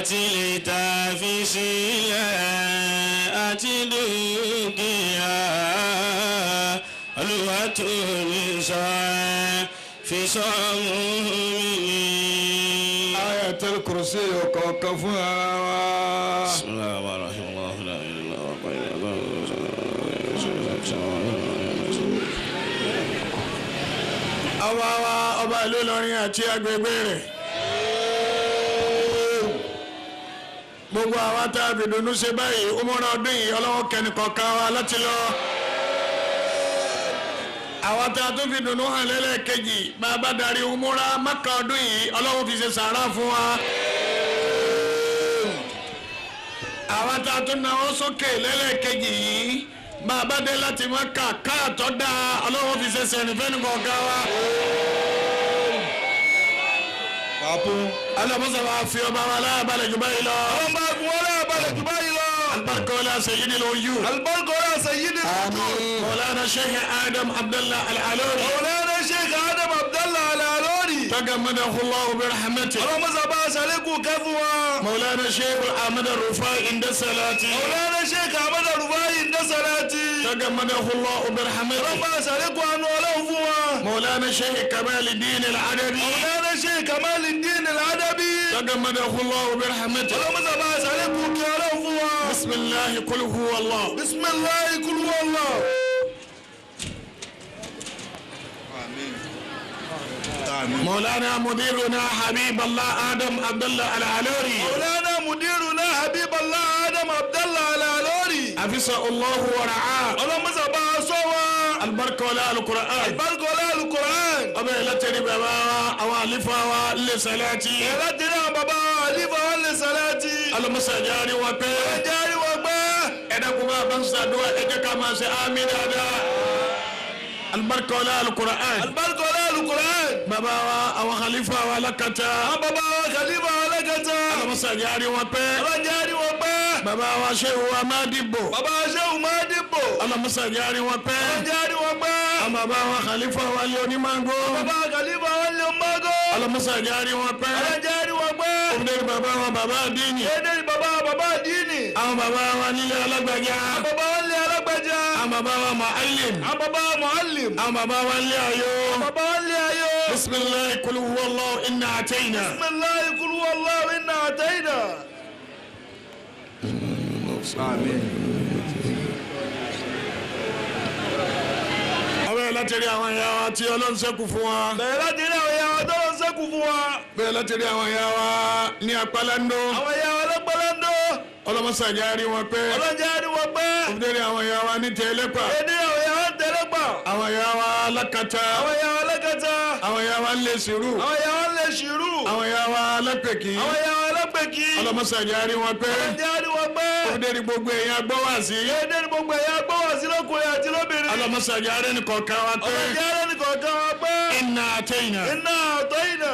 Àti lè ta fi sílẹ̀ àti dúkìá. Olúwa tó ní sọ fi sọ mú mi. Ayatul Kursi kọ̀ọ̀kan fún ara wa. Bismillahir Rahmanir Rahim. Allahu la ilaha illa huwa Ọba wa, ọba ìlú Ìlọrin àti agbègbè rẹ̀, gbogbo àwa tá a fìdùnnú ṣe báyìí ó múra ọdún yìí, ọlọ́wọ́ kẹ́nìkọ̀ọ̀kan wa láti lọ. Àwa tá a tún fìdùnnú hàn lẹ́lẹ́kejì, bá a bá darí umura Mákà ọdún yìí, ọlọ́wọ́ fi ṣe sàárà fún wa. Àwa tá a tún náwó sókè lẹ́lẹ́kejì yìí, bá a bá dé láti Mákà káàtọ́ dáa, ọlọ́wọ́ fi ṣe sẹ̀nìfẹ́nìkọ̀ọ̀kan wa. Alamasa b'a fi ọba wa láàbàlẹ̀ jù báyìí lọ. Ọlọ́run bá fún wọn láàbàlẹ̀ jù báyìí lọ. Alibarika wala sayyidil wujud. Alibarika wala sayyidil wujud. Mawlana Sheikh Adam Abdallah Al-Alori. Mawlana Sheikh Adam Abdallah Al-Alori. Tagamadahu Allahu bi rahmatihi. Ọlọ́mọsá bá aṣàlékún kẹ́ fún wa. Mawlana Sheikh Ahmad Rufai inda salati. Mawlana Sheikh Ahmad Rufai inda salati. Tagamadahu Allahu bi rahmatihi. Ọlọ́mọ aṣàlékún àánú Ọlọ́run fún wa. Mawlana Sheikh Kamaluddin Al-Adabi. Mawlana Sheikh Kamaluddin Al-Adabi. Tagamadahu Allahu bi rahmatihi. Ọlọ́mọsá bá aṣàlékún kẹ́ Ọlọ́run fún wa. Bisimilahi kul huwa Allah. Bisimilahi kul huwa Allah. مولانا مديرنا حبيب الله آدم عبد الله العلوري. مولانا مديرنا حبيب الله آدم عبد الله العلوري. حفظه الله ورعاه. اللهم صل على البركة ولا القرآن. البركة ولا القرآن. أبي لا تري بابا أو ألفا ولسلاتي. لا تري بابا ألفا ولسلاتي. اللهم صل على وبي. جاري وبي. إذا كما بنسى دعاء إذا كما سآمين هذا. البركة ولا القرآن. البركة ولا القرآن. Bàbá wa àwọn khalifa wa lákàtà. Àwọn bàbá wa khalifa wa lákàtà. Ọlọ́mọsàjà rí wọn pẹ́. Ọlọ́jà rí wọn pẹ́. Bàbá wa Shehu wa Madibo. Bàbá wa Shehu Madibo. Ọlọ́mọsàjà rí wọn pẹ́. Ọlọ́jà rí wọn pẹ́. Àwọn bàbá wa khalifa wa lé onímọ̀ngó. Bàbá wa khalifa wa lé onímọ̀ngó. Ọlọ́mọsàjà rí wọn pẹ́. Ọlọ́jà rí wọn pẹ́. Òmìnirí bàbá wa bàbá àdínì. Òmìnirí bàbá wa bàbá àdínì. Àwọn bàbá wa nílé alágbàjá. Àwọn bàbá wa nílé alágbàjá. Àwọn bàbá wa muallim. Àwọn bàbá wa muallim. Àwọn bàbá wa nílé ayọ̀. Àwọn bàbá wa nílé ayọ̀. بسم الله قل هو الله إنا أعطينا. بسم الله قل هو الله إنا أعطينا. Àmín. Ọbẹ̀ láti rí àwọn ìyá wa tí Ọlọ́run ṣẹ́kù fún wa. Bẹ̀rẹ̀ láti rí àwọn ìyá wa tí Ọlọ́run ṣẹ́kù fún wa. Bẹ̀rẹ̀ láti rí àwọn ìyá wa ní Apalando. Àwọn ìyá wa l'Apalando. Ọlọ́mọsàjà rí wọn pẹ́. Ọlọ́jà rí wọn pẹ́. Òbí àwọn ìyá wa ní Tẹ̀lẹ́pà. Èdè àwọn ìyá wa ní Tẹ̀lẹ́pà. Àwọn ìyá wa lákàtà. Àwọn ìyá wa lákàtà. Àwọn ìyá wa lè ṣìrú. Àwọn ìyá wa lè ṣìrú. Àwọn ìyá wa lápèkì. Àwọn ìyá wa lápèkì. Ọlọ́mọsàjà rí wọn pẹ́. Ọlọ́jà rí wọn pẹ́. Òbí gbogbo èèyàn gbọ́ wá sí. Èdè gbogbo èèyàn gbọ́ wá sí lọ́kùnrin àti lóbìnrin. Ọlọ́mọsàjà rí nìkọ̀ọ̀kan wa pẹ́. Ọlọ́jà rí nìkọ̀ọ̀kan wa pẹ́. Inna atayna. Inna atayna.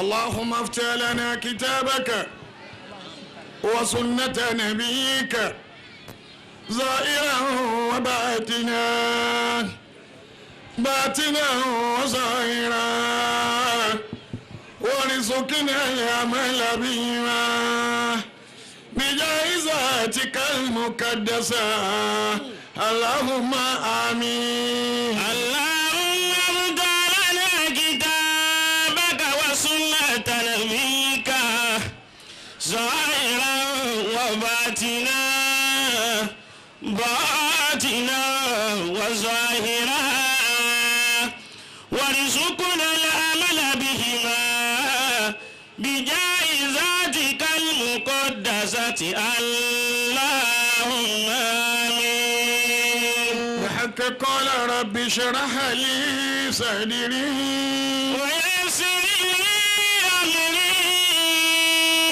اللهم افتح لنا كتابك وسنة نبيك ظاهرا وباطنا، باطنا وظاهرا، وارزقنا العمل بهما بجاه ذاتك المقدسة. اللهم آمين. اللهم افتح لنا كتابك وسنة نبيك ظاهرا وباطنا، باطنا وظاهرا، وارزقنا العمل بهما بجاه ذاتك المقدسة. اللهم آمين. بحق قال رب اشرح لي صدري ويسر لي أمري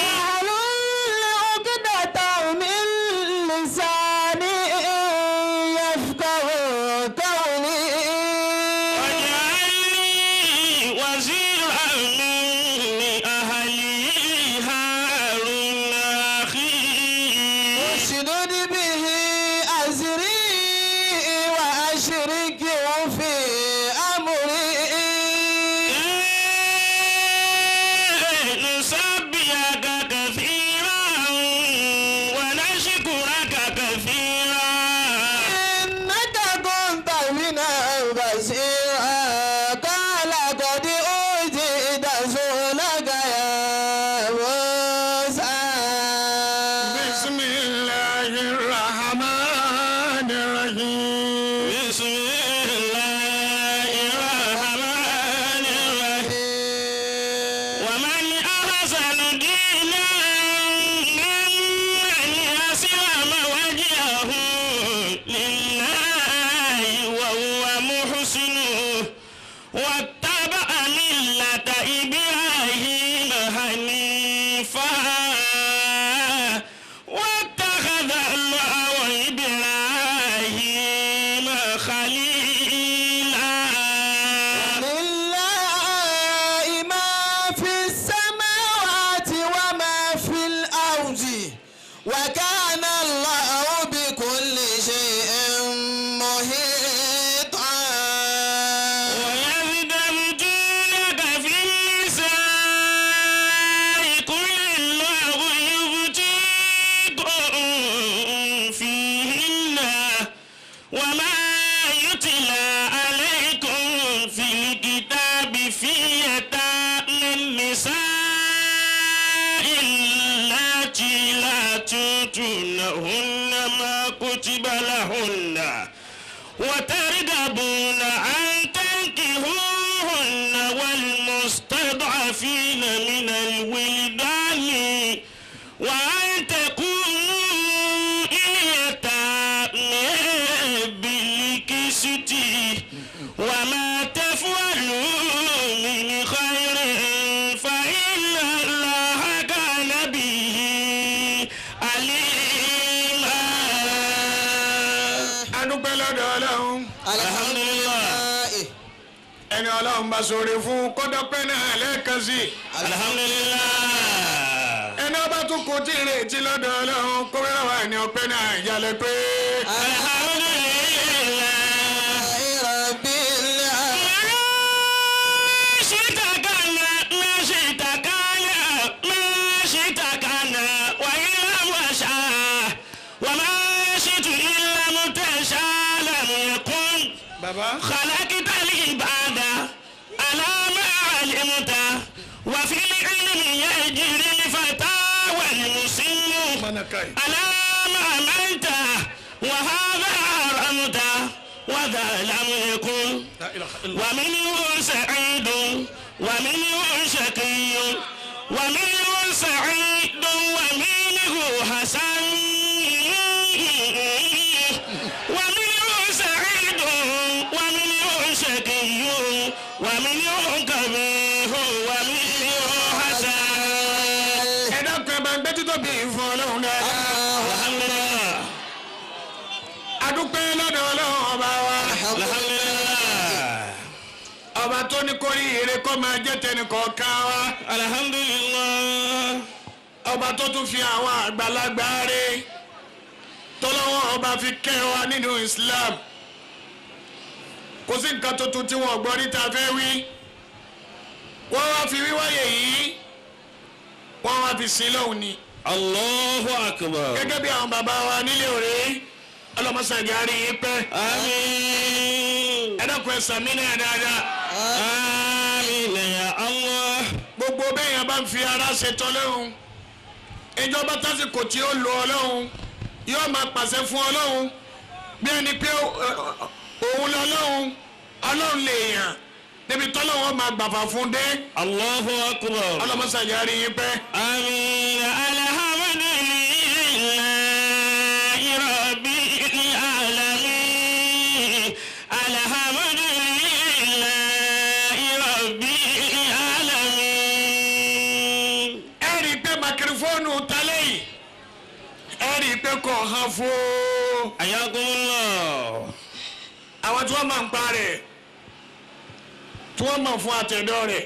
واحلل عقدة من لساني يفقهوا قولي واجعل لي وزيرا من أهلي هارون أخي اشدد به أزري وأشركه في أمري واتبع ملة إبراهيم حنيفا واتخذ الله إبراهيم خليلا. لله ما في السماوات وما في الأرض وكان الله بكل شيء محيطا. ويستفتونك في النساء قل الله يفتيكم فيهن وما يتلى عليكم في الكتاب في يتامى النساء اللاتي لا تؤتونهن ما كتب لهن وترغبون أن تنكحوهن والمستضعفين من الولدان وأن تقوموا لليتامى بالقسط وما تفعلوا من خير فإن الله كان به عليما. Adúpẹ́ lọ́dọ̀ Ọlọ́run. Alhamdulillah. Ẹni Ọlọ́run bá sọ̀rọ̀ fún kọ́dọ̀pẹ́ náà lẹ́ẹ̀kan sí i. Alhamdulillah. Ẹni ọba tún kò tí ì retí lọ́dọ̀ Ọlọ́run kó wẹ́rẹ́ wà ní ọpẹ́ náà ìyálẹ̀ pé. Alhamdulillah. رب العالمين. ما شئت كان ما شئت كان ما شئت كان وإن لم أشاء وما شئت إن لم تشاء لم يكن. Bàbá. خلقت العباد على ما علمت وفي العلم يجري الفتى والمسن Mọ̀nàkàì. على ما عملت وهذا حرمت وذا لم يكن. La ilaha illallah. ومنه سعيد ومنه شقي ومنه سعيد ومنه حسن ومنه سعيد ومنه شقي ومنه كبير ومنه حسن. Ẹ dákun, ẹ bá ń gbé títóbi fún Ọlọ́run dáadáa. الحمد لله. Adúpẹ́ lọ́dọ̀ Ọlọ́run ọba wa. الحمد لله. Ọba tó ní kórí ire kó máa jẹ́ tẹnìkọ̀ọ̀kan wa. الحمد لله. Ọba tó tún fi àwọn àgbàlagbà rẹ̀ tọ́lọ́wọ́ ọba fi kẹ́ wa nínú Islam. Kò sí nǹkan tuntun tí wọ́n gbọ́ níta fẹ́ wí. Wọ́n wá fi wíwáyè yìí, wọ́n wá fi sin lọ́hùn ni. الله أكبر. Gẹ́gẹ́ bí àwọn bàbá wa nílé òré ọlọ́mọṣàgárì yìí pẹ́. آمين. Ẹ dákun, ẹ sàmí náà dáadáa. آمين يا الله. Gbogbo bẹ́ẹ̀ yẹn bá ń fi ara ṣe tọ́lọ́hún, ìjọba tásìkò tí ó lo Ọlọ́hun yóò máa pàṣẹ fún Ọlọ́hun bí ẹni pé òun lọ́lọ́hun, Ọlọ́hun lè yàn níbi tọ́lọ́hun máa gbàfà fún dé. الله أكبر. Ọlọ́mọṣàgárì yìí pẹ́. آمين. الحمد لله رب العالمين. الحمد لله رب العالمين. Ẹ rí i pé makirifóònù talẹ́ yìí, ẹ rí i pé kò hàn fún حياكم الله. Àwọn tí wọ́n máa ń pa rẹ̀, tí wọ́n mọ̀ fún àtẹ̀dọ́ rẹ̀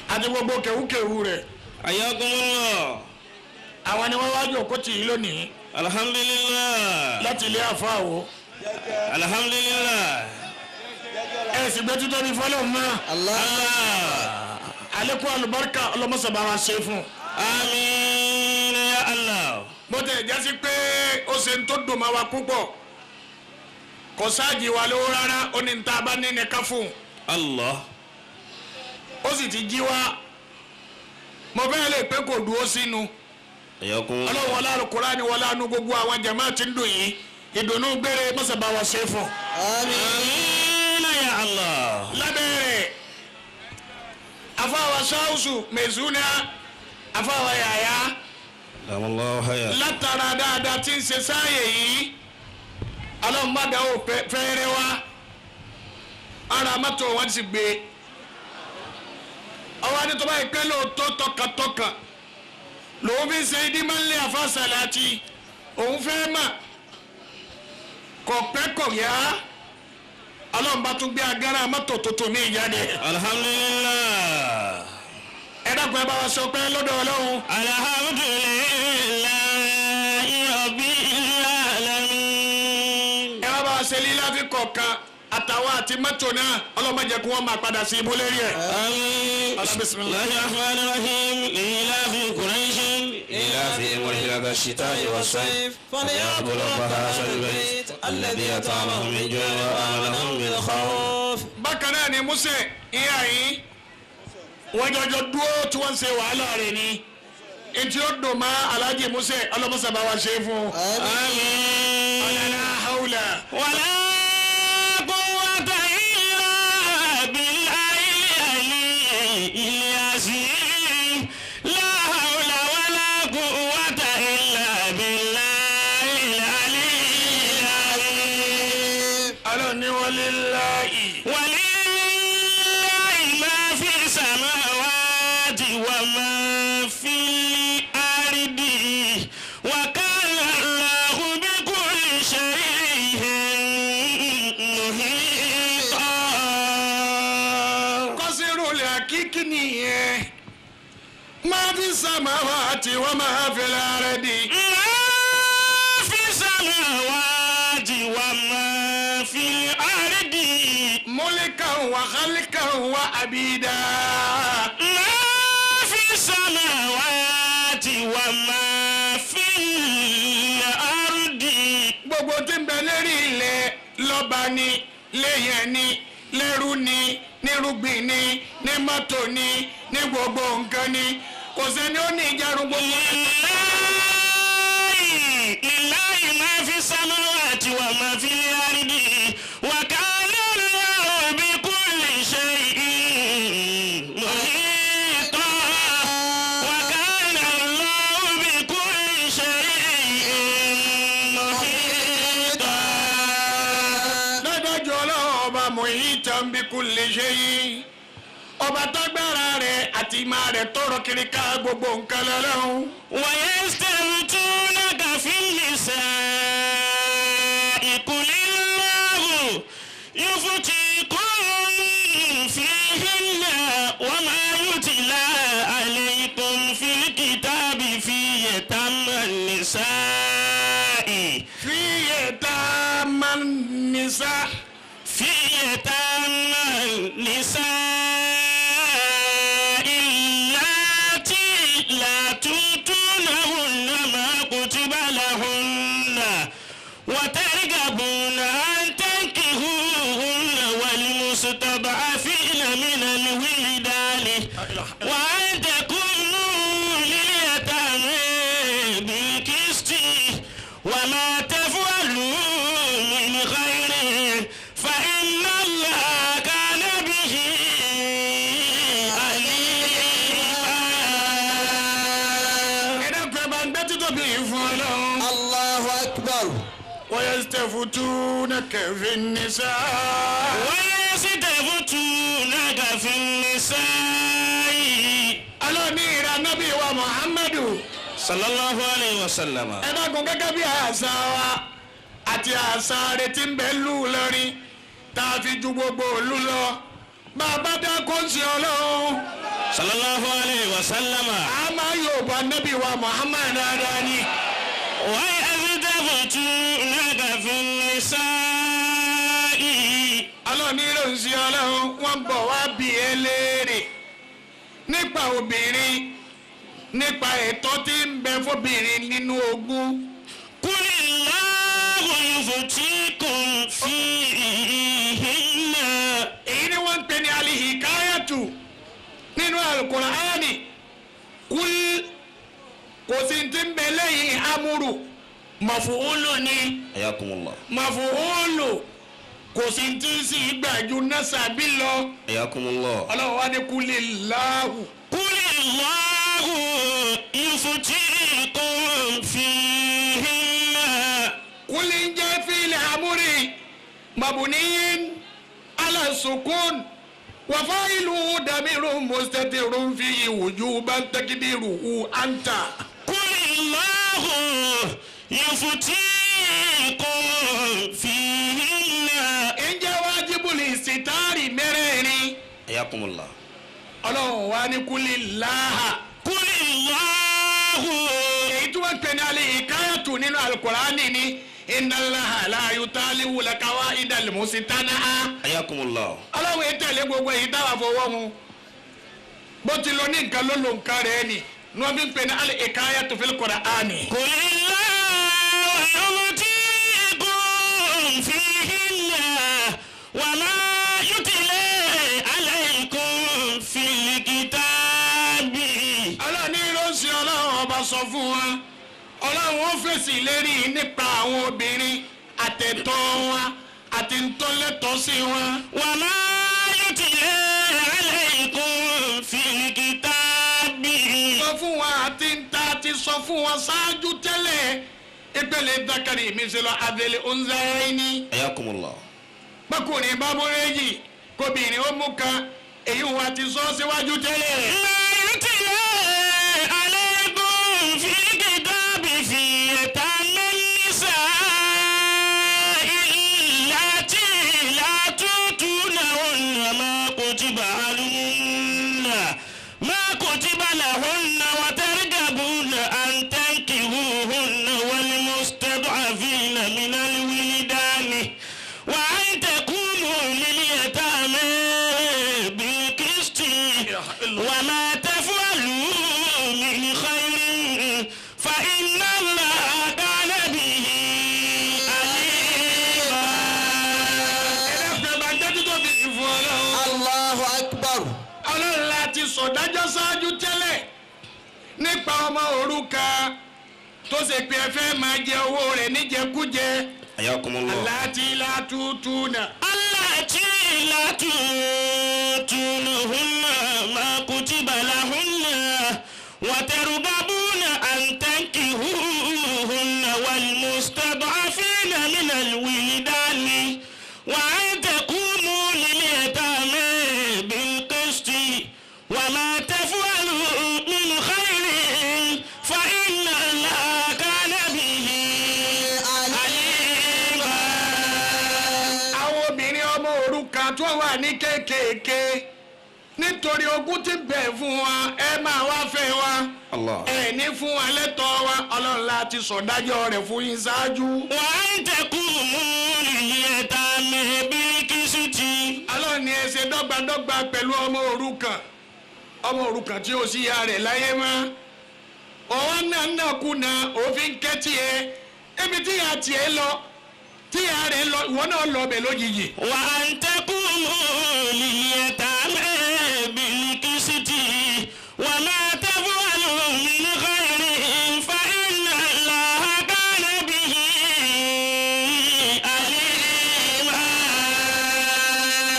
àti gbogbo kẹ̀wúkẹ̀wú rẹ̀, حياكم الله. àwọn ni wọ́n wá jòkó tì í lónìí الحمد لله. láti ilé àfáàwò. الحمد لله. Ẹ sì gbé títóbi fọlọ́ọ̀ mọ́. الله. الله. Àlékún àlùbáríkà ọlọ́mọsàbá wa ṣe fún. آمين يا الله. Bó tẹ̀ jásí pé ó ṣe ń tó dùn máa wa púpọ̀, kò sáàjì wa lówó rárá, ó ní níta bá ní ní ká fún un. الله. Ó sì ti jí wa, mo fẹ́ lè pé kò dúró sínú. حياكم الله. Ọlọ́run wọlé Al-Kùránì wọlé àánú gbogbo àwọn jàmáà tí ń dùn yìí, ìdùnnú gbére mọ́sàbá wa ṣe fún. آمين يا الله. Lábẹ́ rẹ̀, afáwa sáwùsù mẹ̀súnà, afáwa yàyà, دام الله حياك. látara dáadáa tí ń ṣe sáàyè yìí, ọlọ́run má dáwọ́ fẹ́ẹ́rẹ́ wa. Ara mọ́tò wọn ti gbé. Ọwọ́ adé tó bá yẹ pé lóòótọ́ tọkàntọkàn lòun fi ń ṣe ìdí máa ń lé àfàṣàlàtì òun fẹ́ mà kò pẹ́ kò yá ọlọ́run bá tún gbé agárá mọ́tò tuntun ní ìjáde. Alhamdulillah. Ẹ dákun ẹ bá wa sọ pé lọ́dọ̀ ọlọ́run. Alhamdulillahi rabbil alamin. Ẹ wá bá wa ṣe lílá fi kọ̀ọ̀kan àtàwọn àti mọ́tò náà ọlọ́run má jẹ́ kí wọ́n máa padà sí ibú lérí ẹ̀. آمين. بسم الله الرحمن الرحيم لإيلاف قريش إيلافهم رحلة الشتاء والصيف فليعبدوا رب هذا البيت الذي أطعمهم من جوع وآمنهم من خوف. Bákan náà ni Musa ìyá yìí wọ́n jọjọ dúró tí wọ́n ń ṣe wàhálà rẹ̀ ni etí ó dùn mọ́ Alhaji Musa ọlọ́mọsà bá wa ṣe é fún un. آمين. Ọ̀làlá haúlà. ولا قوة إلا بالله العلي العظيم. لا حول ولا قوة إلا بالله العلي العظيم. Ọlọ́run ní walillahi. ولله ما في السماوات وما في الأرض وكان الله بكل شيء محيطا. Kọ́sírù lè kíkí nìyẹn. Ma fi samawati wa ma fil ardi. ما في السماوات وما في الأرض. Mulkan wa khalqan wa abida. ما في السماوات وما في الأرض. Gbogbo tí ń bẹ lérí ilẹ̀ lọ́ba ni léyìn ni lẹ́rú ni nírúgbìn ni ní mọ́tò ni ní gbogbo nǹkan ni kò sẹ́ni ó ní ìjarun gbogbo. لله ما في السماوات وما في الأرض وكان الله بكل شيء محيطا. وكان الله بكل شيء محيطا. Lọ́dọ̀jọ́ ọlọ́run ọba muhitan bi kulli shay ọba tágbára rẹ̀ àti ìmọ̀ rẹ̀ tọrọ kiri ká gbogbo nǹkan lọ́lọ́run. ويستفتونك في النساء قل الله يفتيكم فيهن وما يتلى عليكم في الكتاب في يتامى النساء Fi yatama nisa. في يتامى النساء اللاتي لا تؤتونهن ما كتب لهن وترغبون أن تنكحوهن والمستضعفين من الولدان وأن تقوموا لليتامى بالقسط وما تفعلوا من خير فإن الله كان به عليما. Ẹ dákun ẹ bá ń gbé títóbi yìí fún ọlọ́run. Allahu akbar. ويستفتونك في النساء. ويستفتونك في النساء. Ọlọ́ni ìrà nábì wa Muhammadu. صلى الله عليه وسلم. Ẹ dákun gẹ́gẹ́ bí àṣà wa àti àṣà rẹ̀ tí ń bẹ lù lọ́rin tá a fi ju gbogbo òlu lọ. Bàbá dákó ń ṣe ọlọ́run. صلى الله عليه وسلم. A máa yóò bá nábì wa Muhammad dáadáa ni. ويستفتونك في النساء. Ọlọ́ni ló ń ṣe ọlọ́run wọ́n ń bọ̀ wá bí ẹ léèrè nípa obìnrin nípa ẹ̀tọ́ tí ń bẹ fóbìnrin nínú ogún. قل الله يفتيكم فيهن. Èyí ni wọ́n ń pè ní alihikayatu nínú alukur'ani kúl kò sí ti ń bẹ lẹ́yìn amúrù mọ̀fúhùlù ni. حياكم الله. Mọ̀fúhùlù kò sí ti ń sì gbàjú nasabi lọ. حياكم الله. Ọlọ́run wá ní kúlì láhù. قل الله يفتيكم فيهن. Kúlì ń jẹ́ fílẹ̀ amúrì mabuniyin ala Ala sukun wafailu damiru mustatirun fi wujuban takdiruhu anta. قل الله يفتيكم فيهن. Ǹjẹ́ wájibul sitari mẹ́rẹ̀ẹ̀rin. حياكم الله. Ọlọ́run wa ní kúlí láhà. قل الله. Èyí tí wọ́n pè ní alẹ́ ìkáyàtù nínú alukurani ni inna Allaha la yutali'u laqawaidal musitana'a. حياكم الله. Ọlọ́run yìí tẹ̀lé gbogbo èyí táwa fọwọ́ mu bó ti lọ ní nǹkan ló lo nǹkan rẹ̀ ni ní wọ́n fi ń pè ní alẹ́ ìkáyàtù fil Qur'ani. قل الله يفتيكم فيهن وما يتلى عليكم في الكتاب. Ọlọ́run ní ló ń ṣe ọlọ́run ọba sọ fún wa, ọlọ́run ó fèsì lérí nípa àwọn obìnrin àtẹ̀tọ́ wọn àti ntọ́lẹ́tọ́ sí wọn. وما يتلى عليكم في الكتاب. Sọ fún wa àti nta ti sọ fún wa ṣáájú tẹ́lẹ̀ ìpele dakari mi ṣe lọ abẹ́lé oúnjẹ ní. حياكم الله. Bákùnrin bá mú méjì kóbìnrin ó mú kan, èyí wa ti sọ síwájú tẹ́lẹ̀. ما يتلى عليكم في الكتاب في يتامى النساء اللاتي لا تؤتونهن ما كتب لهن ما كتب لهن وترغبون أن تنكحوهن والمستضعفين من الولدان وأن تقوموا لليتامى بالقسط وما تفعلوا من خير فإن الله كان به عليما. Ẹ̀rẹ́ bá jẹ́ títóbi ìfún ọlọ́run. Allahu akbar. Ọlọ́run láti sọ̀dájọ́ ṣáájú tẹ́lẹ̀ nípa ọmọ òrukàn tó ṣe pé ẹ fẹ́ máa jẹ owó rẹ̀ níjẹkújẹ. حياكم الله. Aláti látútù náà. اللاتي لا تؤتونهن ما كتب لهن وترغبون أن تنكحوهن والمستضعفين من الولدان وأن تقوموا لليتامى بالقسط وما تفعلوا من خير فإن الله كان به عليما. Àwọn obìnrin ọmọ òrukàn tó wà ní kéékèèké, nítorí ogún tí ń bẹ fún wa, ẹ máa wá fẹ́ wa. Allah. Ẹ ní fún wa lẹ́tọ̀ọ́ wa, ọlọ́run láti sọ̀dájọ́ rẹ̀ fún yín ṣáájú. وأن تقوموا لليتامى بالقسط. Ọlọ́run ní ẹ ṣe dọ́gbadọ́gba pẹ̀lú ọmọ òrukàn, ọmọ òrukàn tí ó sì ya rẹ̀ láyé mọ́, ọwọ́ náà náà kùnà òfin kẹ́tì ẹ ibi tí ìyá tiẹ̀ lọ, tí ìyá rẹ̀ lọ, ìwọ náà lọ bẹ̀ lójijì. وأن تقوموا لليتامى بالقسط وما تفعلوا من خير فإن الله كان به عليما.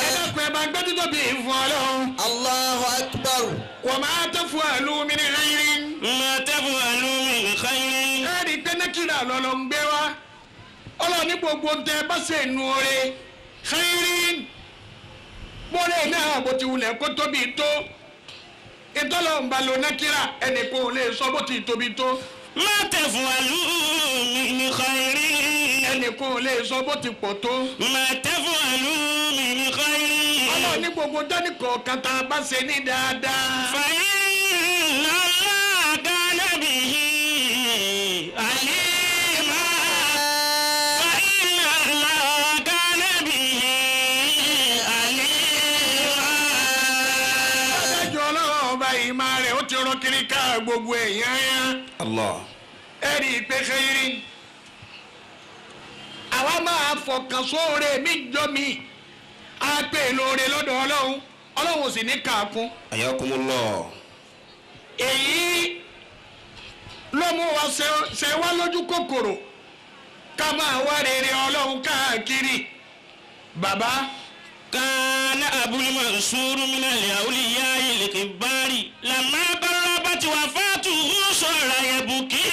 Ẹ dákun, ẹ máa gbé títóbi ìfún ọlọ́run. Allahu akbar. Wa ma taf'alu min khairin. ما تفعلوا من خير. Ẹ̀rí pé nẹ́kìrà lọ́lọ́ ń gbé wá, ọlọ́run ní gbogbo tẹ bá ṣe nu oore khairin bóre náà bó ti wulẹ̀ kó tóbi tó, ìtọ́lọ̀ ń ba lo nẹ́kìrà, ẹnì kò lè sọ bó ti tóbi tó. ما تفعلوا من خير. Ẹnì kò lè sọ bó ti pọ̀ tó. ما تفعلوا من خير. Ọlọ́run ní gbogbo dání kọ̀ọ̀kan tá a bá ṣe ní dáadáa. فإن الله كان به عليما. فإن الله كان به عليما. Adájọ́ ọlọ́run ọba ìmọ̀ rẹ̀ ó ti rọ kiri ká gbogbo èèyàn yẹn. الله. Ẹ̀rí ìpè khairin, àwa máa fọkàn sóore mi jọ mi á pè lóore lọ́dọ̀ ọlọ́run, ọlọ́run ò sì ní kàákún. حياكم الله. Èyí ló mú wa ṣe wá lójú kòkòrò ká máa wá rere ọlọ́run káàkiri bàbá. كان أبو المنصور من الأولياء الكبار لما قربت وفاته صار يبكي.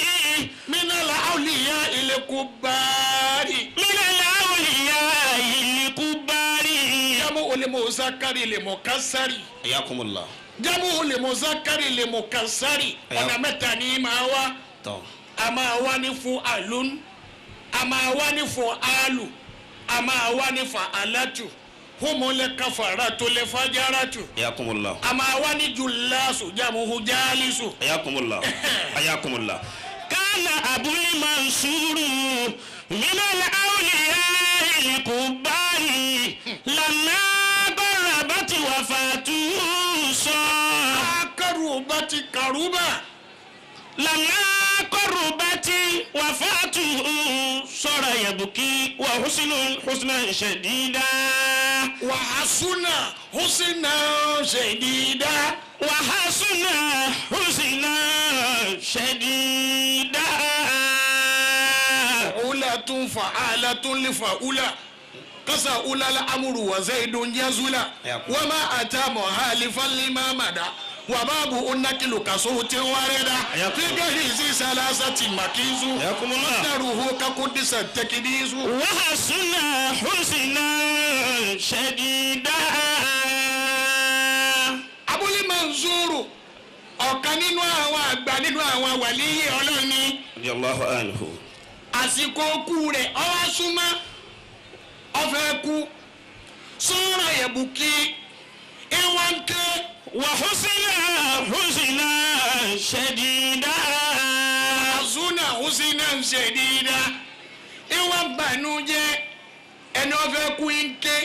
Minal awliya il-kubbari. من الأولياء الكبار. Yamu lè muzakari lè mukasari. Ayakumullah. Jamu lè muzakari lè mukasari. Ọ̀nà mẹ́ta ni máa wá. A máa wá ní fún alun, a máa wá ní fún alu, a máa wá ní fún alatu. Humule kafaratu le fajaratu. Ayakumullah. A máa wá ní julasu jamuhu jalisu. Ayakumullah. Ayakumullah. Kana Abul Mansuru minal awliya al-kubbari lamma qarabati wafatuhu sọ. Akarubati karuba. Lamma qarabati wafatuhu sọra yabuki wa husnun husnan shadida. Wa hasuna husnan shadida. Wa hasuna husnan shadida. Ulatun fa'alatun li fa'ula. Kasa ula la amuru wa zaidun jazula. Wa ma ata muhalifan lima mada. Wa babu unakilu kasuti warida. Fi gari salasati makizu. Daruhu kakudisa takidizu. Wa hasuna husnan shadida. Abul Mansuru ọ̀kan nínú àwọn àgbà nínú àwọn wàlíyé Ọlọ́run ni. Radiyallahu anhu. Àsìkò kú rẹ̀ ó wá súnmọ́, ó fẹ́ kú. Sọ́ra yẹ̀bùkí ìwọ̀n ké. Wa husna husna shadida. Hasuna husna shadida. Ìwọ̀n bànújẹ́ ẹni ó fẹ́ kú ń ké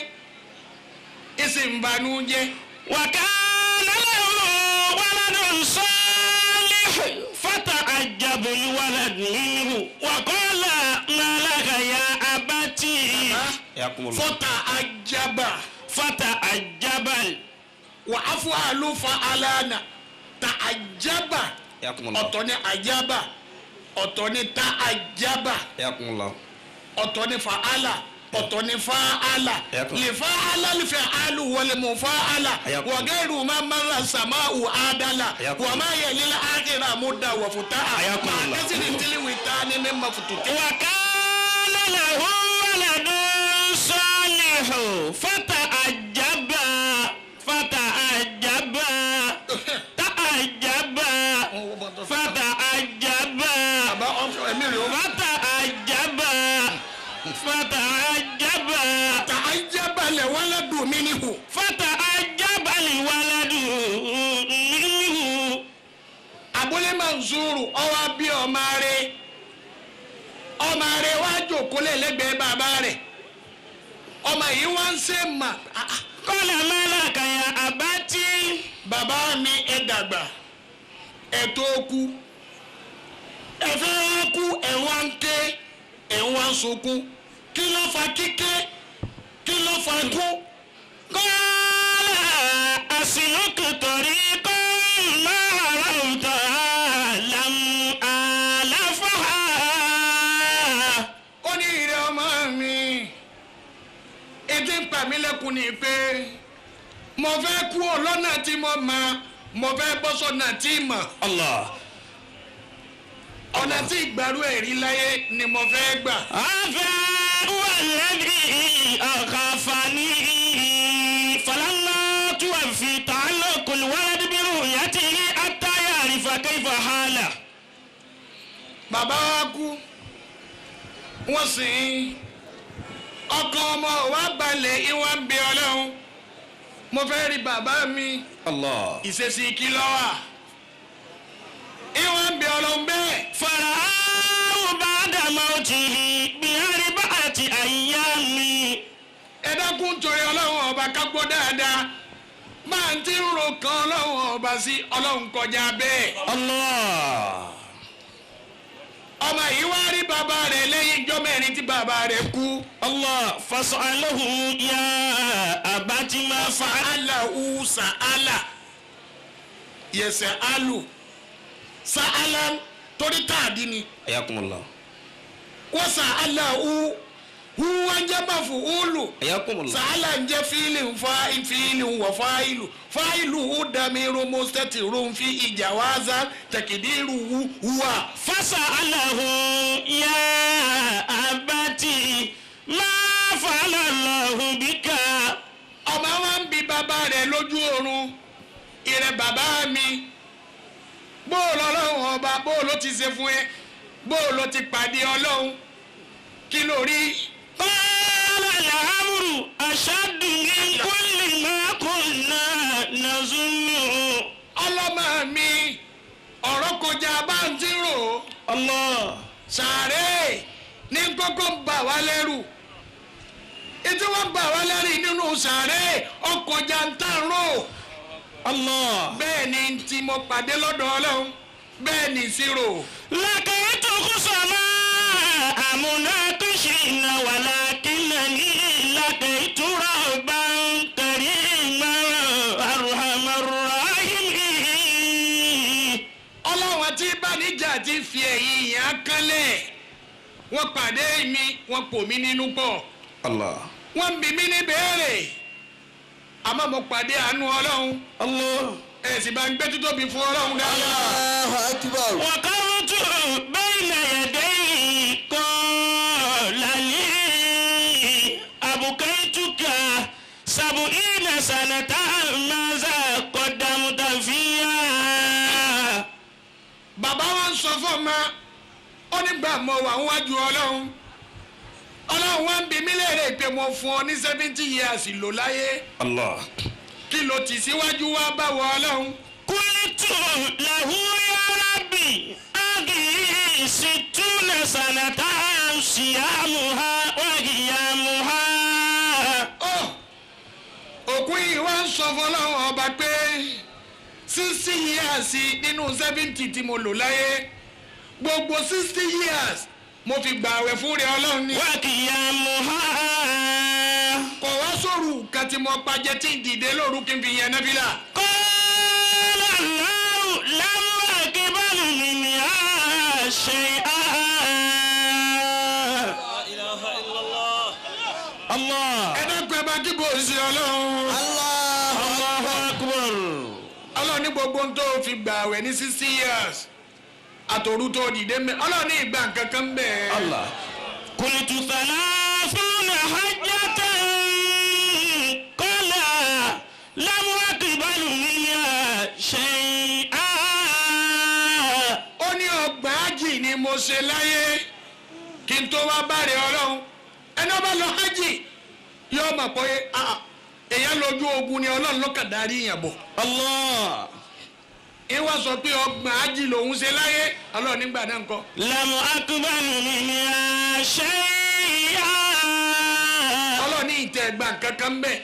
ìsìn bànújẹ́. Wa kana lahu waladun salih fata'ajjaba al-walad minhu wa qala ma laka ya abati. Fata'ajjaba. Fata'ajjaba. Wa af'alu fa'alana ta'ajjaba. Ọ̀tọ̀ ni ajaba, ọ̀tọ̀ ni ta'ajjaba, ọ̀tọ̀ ni fa'ala, ọ̀tọ̀ ni fa'ala. Li fa'ala li fa'alu wa li mufa'ala wa ghayru ma marra sama'u adala wa ma yalil akhira mudda wa futa'a ma kasri tilwitani mimma fututi. Wa kana lahu waladun salihu fata'ajjaba fata'ajjaba ta'ajjaba fata'ajjaba fata'ajjaba fata'ajjaba ta'ajjaba al-waladu minhu fata'ajjaba al-waladu minhu. Abul Mansuru ó wá bí ọmọ rẹ̀, ọmọ rẹ̀ wá jókòó lẹ́gbẹ̀ẹ́ bàbá rẹ̀, ọmọ yìí wá ń ṣe mà. Qala ma laka ya abati. Bàbá mi ẹ dàgbà, ẹ tó kú, ẹ fẹ́ kú, ẹ wá ń ké, ẹ wá ń sunkún, kí ló fa kíké, kí ló fa kú? Qala asluku tariqan ma arafta lam alafaha. Ó ní ìrẹ́ ọmọ mi, ètí ń pa mí lẹ́kùn ni pé mo fẹ́ kú ọ lọ́nà tí mo mọ̀, mo fẹ́ bọ́ sọ́nà tí mọ̀. Allah. Ọ̀nà tí ìgbàrú ẹ̀rí láyé ni mo fẹ́ gbà. Hadha huwa alladhi akhafani falamma tuwaffi ta'alluqul walad bi ru'yatihi hatta ya'rifa kayfa hala. Bàbá wa kú, wọ́n sì ń ọkọ ọmọ wa balẹ̀ ìwà ń bẹ Ọlọ́run. Mo fẹ́ rí bàbá mi. Allah. Ìṣesí kí ló wà? Ìwà ń bẹ Ọlọ́run bẹ́ẹ̀. Fara'ahu ba'da mawtihi bi arba'ati ayyami. Ẹ dákun torí Ọlọ́run ọba ká gbọ́ dáadáa. Máa ń tí ń ro kan Ọlọ́run ọba sí Ọlọ́run kọjá bẹ́ẹ̀. Allah. Ọmọ yìí wá rí bàbá rẹ̀ lẹ́yìn ijọ́ mẹ́rin tí bàbá rẹ̀ kú. Allah fas'aluhu ya abati ma fa'ala. Fa'alahu sa'ala yẹsẹ̀ alu sa'ala torí táàdì ni. Ayakumullah. Wọ́n sa'alahu huwa ń jẹ́ maf'ulu. Ayakumullah. Sa'ala ń jẹ́ fíìlì fíìlì wọ̀ fáìlù fáìlù hu damiru mustatirun fi ìjàwáza tẹ̀kìdírù huwa. Fas'alahu ya abati ma fa'ala Allahu bika. Ọmọ wa Ìrẹ bàbá mi, bóòlù ọlọ́run ọba, bóòlù ti ṣe fún ẹ, bóòlù ti pàdé ọlọ́run, kí ló rí? قال الأمر أشد من كل ما كنا نظن. Ọlọ́mọ mi, ọ̀rọ̀ kọjá bá ń ti rò ó. الله. Sàárè ní kókó ń bà wá lẹ́rù, ètí wọ́n bà wá lẹ́rù nínú sàárè ọkọjà ń tà rò. الله. Bẹ́ẹ̀ ni tí mo pàdé lọ́dọ̀ ọlọ́run, bẹ́ẹ̀ ni ìṣirò. لقيت خصماء مناقشين ولكنني لقيت ربا كريما أرحم الراحمين. Ọlọ́run àti ìbánijà ti fi ẹ̀yìn ìyá kánlẹ̀, wọ́n pàdé mi, wọ́n pò mí nínú pọ̀. Allah. Wọ́n ń bi mí ní béèrè, àmọ́ mo pàdé àánú ọlọ́run. الله. Ẹ̀ sì bá ń gbé títóbi fún ọlọ́run dáadáa. الله أكبر. وقفت بين يديه، قال لي: أبقيتك 70 سنة، ماذا قدمت فيها؟ Bàbá wa ń sọ fún ọmọ, ó nígbà mo wà níwájú ọlọ́run, ọlọ́run wa ń bi mí léèrè pé mo fún ọ ní 70 years lò láyé. الله. Kí ló tì síwájú wá báwo ọlọ́run? قلت له: يا ربي، هذه 60 سنة صيامها وقيامها. Ó òkú yìí wá ń sọ fún ọlọ́run ọba pé 60 years nínú 70 tí mo lò láyé, gbogbo 60 years mo fi gbààwẹ̀ fún rẹ ọlọ́run ni. وقيامها. Kò wá sóru kan tí mo pàjẹ́ tí ń dìde lóru kí n fi yẹn náfìlà. قال الله: لم أقبل منها شيئا. لا إله إلا الله. الله. Ẹ dákun, ẹ bá kí bò ń ṣe ọlọ́run. الله. الله أكبر. Ọlọ́run ní gbogbo ohun tó fi gbààwẹ̀ ní 60 years àtòrú tó dìde mẹ́, ọlọ́run ní ìgbà kankan bẹ́ẹ̀. الله. قلت: 30 حجة. قال: لم أقبل منها شيئا. Ó ní 30 ájì ni mo ṣe láyé kí n tó wá báre ọlọ́run. Ẹni ọba lọ ájì yóò mọ̀ pé ah, èèyàn lójú ogun ni, ọlọ́run ló kàn darí yẹn bọ̀. الله. Ìwọ sọ pé 30 ájì lòun ṣe láyé, ọlọ́run nígbà náà ńkọ́? لم أقبل منها شيئا. Ọlọ́run ní ìtẹ̀ ẹ̀gbà kankan bẹ́ẹ̀.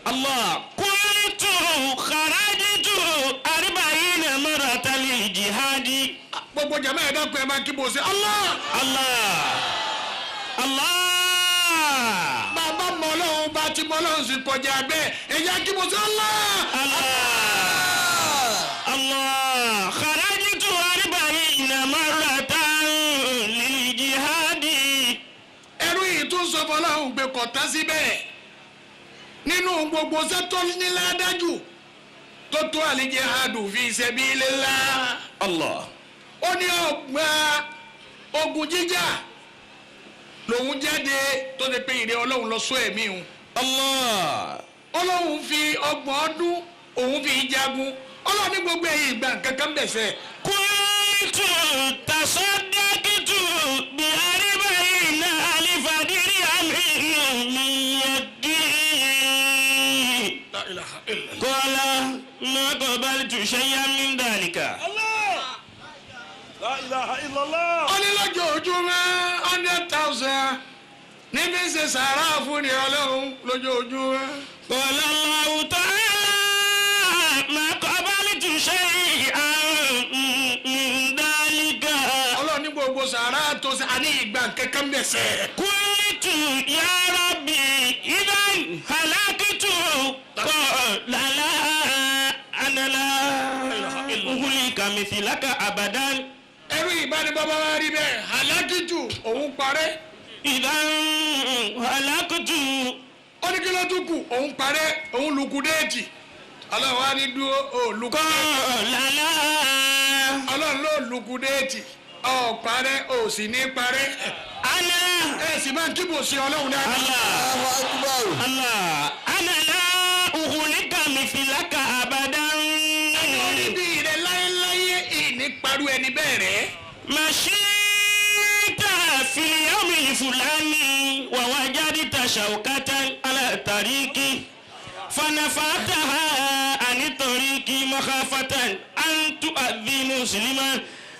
الله. قلت: خرجت 40 مرة للجهاد. Gbogbo jama, ẹ̀ dákun, ẹ̀ máa kí bò ṣe Allah. الله الله. Bàbá mọ ọlọ́run bá ti mọ ọlọ́run sì kọjá bẹ́ẹ̀, ẹ̀yà kí bò ṣe Allah. الله الله. خرجت 40 مرة للجهاد. Ẹrú yìí tún sọ fọlọ́run pé kò tán síbẹ̀, nínú gbogbo sẹ́tọ́ nílá dájú tó tó al-jihadu fi sabilillah. الله. Ó ní 30 ogun jíjà lòun jáde tó ti pé ìrẹ́ ọlọ́run lọ sọ ẹ̀mí òun. الله. Ọlọ́run fi 30 ọdún òun fi jagun, ọlọ́run ní gbogbo ẹ̀yìn ìgbà kankan bẹ̀sẹ̀. قلت: تصدقت ب40,000 درهم من يدي. La ilaha illallah. قال: ما قبلت شيئا من ذلك. لا إله إلا الله. Ó ní lójoojúmọ́ 100,000 níbi ṣe sàárà fún ni ọlọ́run lójoojúmọ́. قال الله تعالى: ما قبلت شيئا من ذلك. Ọlọ́run ní gbogbo sàárà tó ṣe àní ìgbà kankan bẹ̀sẹ̀. قلت: يا ربي، إذا هلكت. قال: لا، أنا لا أهلك مثلك أبدا. Ẹrú ìbánibọ́bá wa rí bẹ́ẹ̀, هلكت, òun parẹ́. إذا هلكت. Ó ní kí ló tún kù, òun parẹ́, òun liquidate. Ọlọ́run wa ní dúró, ó liquidate. قال لا. Ọlọ́run ló liquidate, ọ̀ parẹ́, ò sì ní parẹ́. أنا Ẹ sì máa ń kíbo sí ọlọ́run dáadáa. الله. الله أكبر. الله، أنا لا أهلك مثلك أبدا. مشيت في اليوم الفلاني ووجدت شوكة على الطريق فنفعتها عن الطريق مخافة أن تؤذي مسلما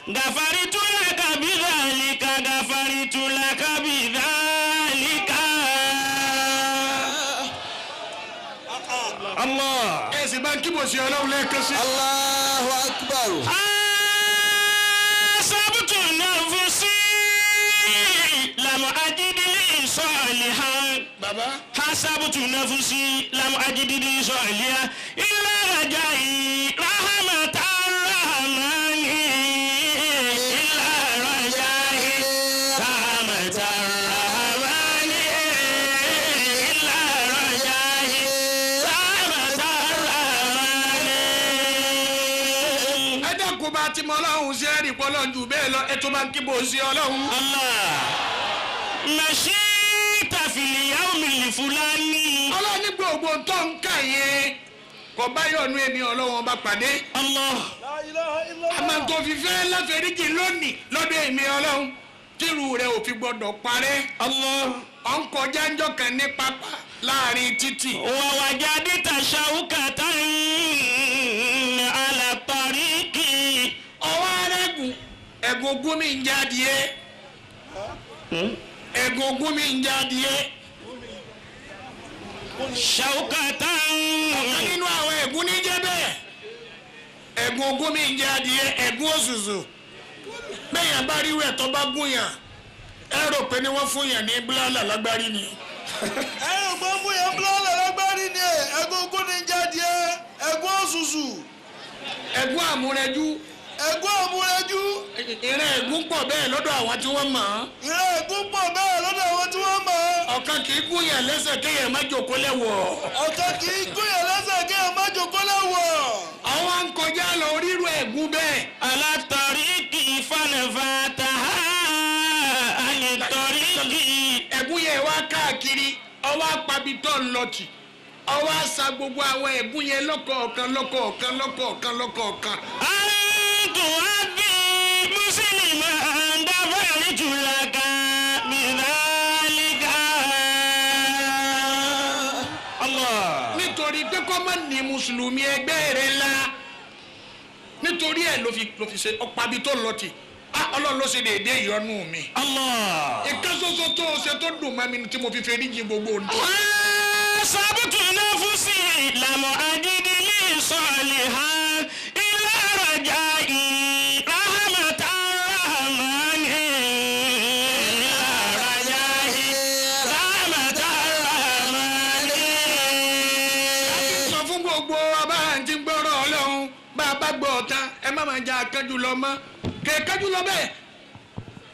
غفرت لك بذلك غفرت لك بذلك الله Ẹ sì bá ń kíbò sí Ọlọ́run lẹ́ẹ̀kan sí. Allahu akbar. حسبت نفسي لم أجد لي صالحا Bàbá حسبت نفسي لم أجد لي صالحا إلا رجائي رحمة الرحمن إلا رجائي رحمة الرحمن إلا رجائي رحمة الرحمن ẹ dákun bá ti mọ Ọlọ́run sí ẹ̀rì pọ̀ Ọlọ́run jù bẹ́ẹ̀ lọ ẹ tó bá ń kíbò sí Ọlọ́run. الله مشيت في اليوم الفلاني Ọlọ́run ní gbogbo tó ń kà yẹn kò bá yọ̀nù èmi Ọlọ́run ọba pàdé. الله La ilaha illallah. Àmọ́ tó fi fẹ́ láfẹ̀ríjì lónìí lọ́dọ̀ èmi Ọlọ́run tírú rẹ̀ ò fi gbọ́dọ̀ parẹ́. الله Ọ̀ ń kọjá ńjọ́ kan ní pápá láàrin títì. ووجدت شوكة على الطريق Ọwọ́ arẹ́gùn ẹ̀gùn ogún mi ń jáde ẹ́ ẹ̀gùn ogún mi ń jáde ẹ́. شوكة Ọ̀kan nínú àwọn ẹ̀gún ní jẹ́ bẹ́ẹ̀ ẹ̀gún ogún mi ń jẹ́ adìyẹ ẹ̀gún òṣùṣù bẹ́ẹ̀yàn bá rí wẹ̀ tó bá gún yàn ẹ rò pé ni wọ́n fún yàn ní bílálà lágbárí ni. Ẹ̀rù gbọ́n fún yẹn búlọ́ọ̀lù lágbárí ni ẹ̀ ẹ̀gún ogún ní jáde ẹ̀ ẹ̀gún òṣùṣù Ẹ̀gún àmúrẹ́jú ẹ̀gún òmùrẹ́jú ìran ẹ̀gún pọ̀ bẹ́ẹ̀ lọ́dọ̀ àwọn tí wọ́n mọ̀ ọ́n. ìran ẹ̀gún pọ̀ bẹ́ẹ̀ lọ́dọ̀ àwọn tí wọ́n mọ̀ ọ́. Ọ̀kan kì í gún yàn lẹ́sẹ̀ kéèyàn má jòkó lẹ́wọ̀. Ọ̀kan kì í gún yẹn lẹ́sẹ̀ kéèyàn má jòkó lẹ́wọ̀. Àwọn ń kọjá lọ rírú ẹ̀gún bẹ́ẹ̀. على الطريق فنفعتها عن الطريق Ẹ̀gún yẹn wá káàkiri ọwọ́ apabitọ́ ń lọ tì ọwọ́ àṣà gbogbo àwọn ẹ̀gún yẹn lọ́kọ̀ọ̀kan lọ́kọ̀ọ̀kan lọ́kọ̀ọ̀kan lọ́kọ̀ọ̀kan. أن تؤذي مسلما غفرت لك بذلك الله Nítorí pé kọ́ má ní mùsùlùmí ẹgbẹ́ rẹ̀ la nítorí ẹ̀ ló fi ṣe ọ̀pábitọ́ ń lọ tì á Ọlọ́run ló ṣe déédéé ìyọ́nú mi. الله Ìkan ṣoṣo tó o ṣe tó dùn mọ́ mi tí mo fi ferí jìn gbogbo òǹdó. حسبت نفسي لم أجد لي صالحا إلا رجائي رحمة الرحمن إلا رجائي رحمة الرحمن Sọ fún gbogbo wa bá à ń ti gbọ́rọ̀ Ọlọ́run bá a bá gbọ́ ọ̀tá ẹ má máa jẹ akánjú lọ mọ́ kẹ̀kẹ́jú lọ bẹ́ẹ̀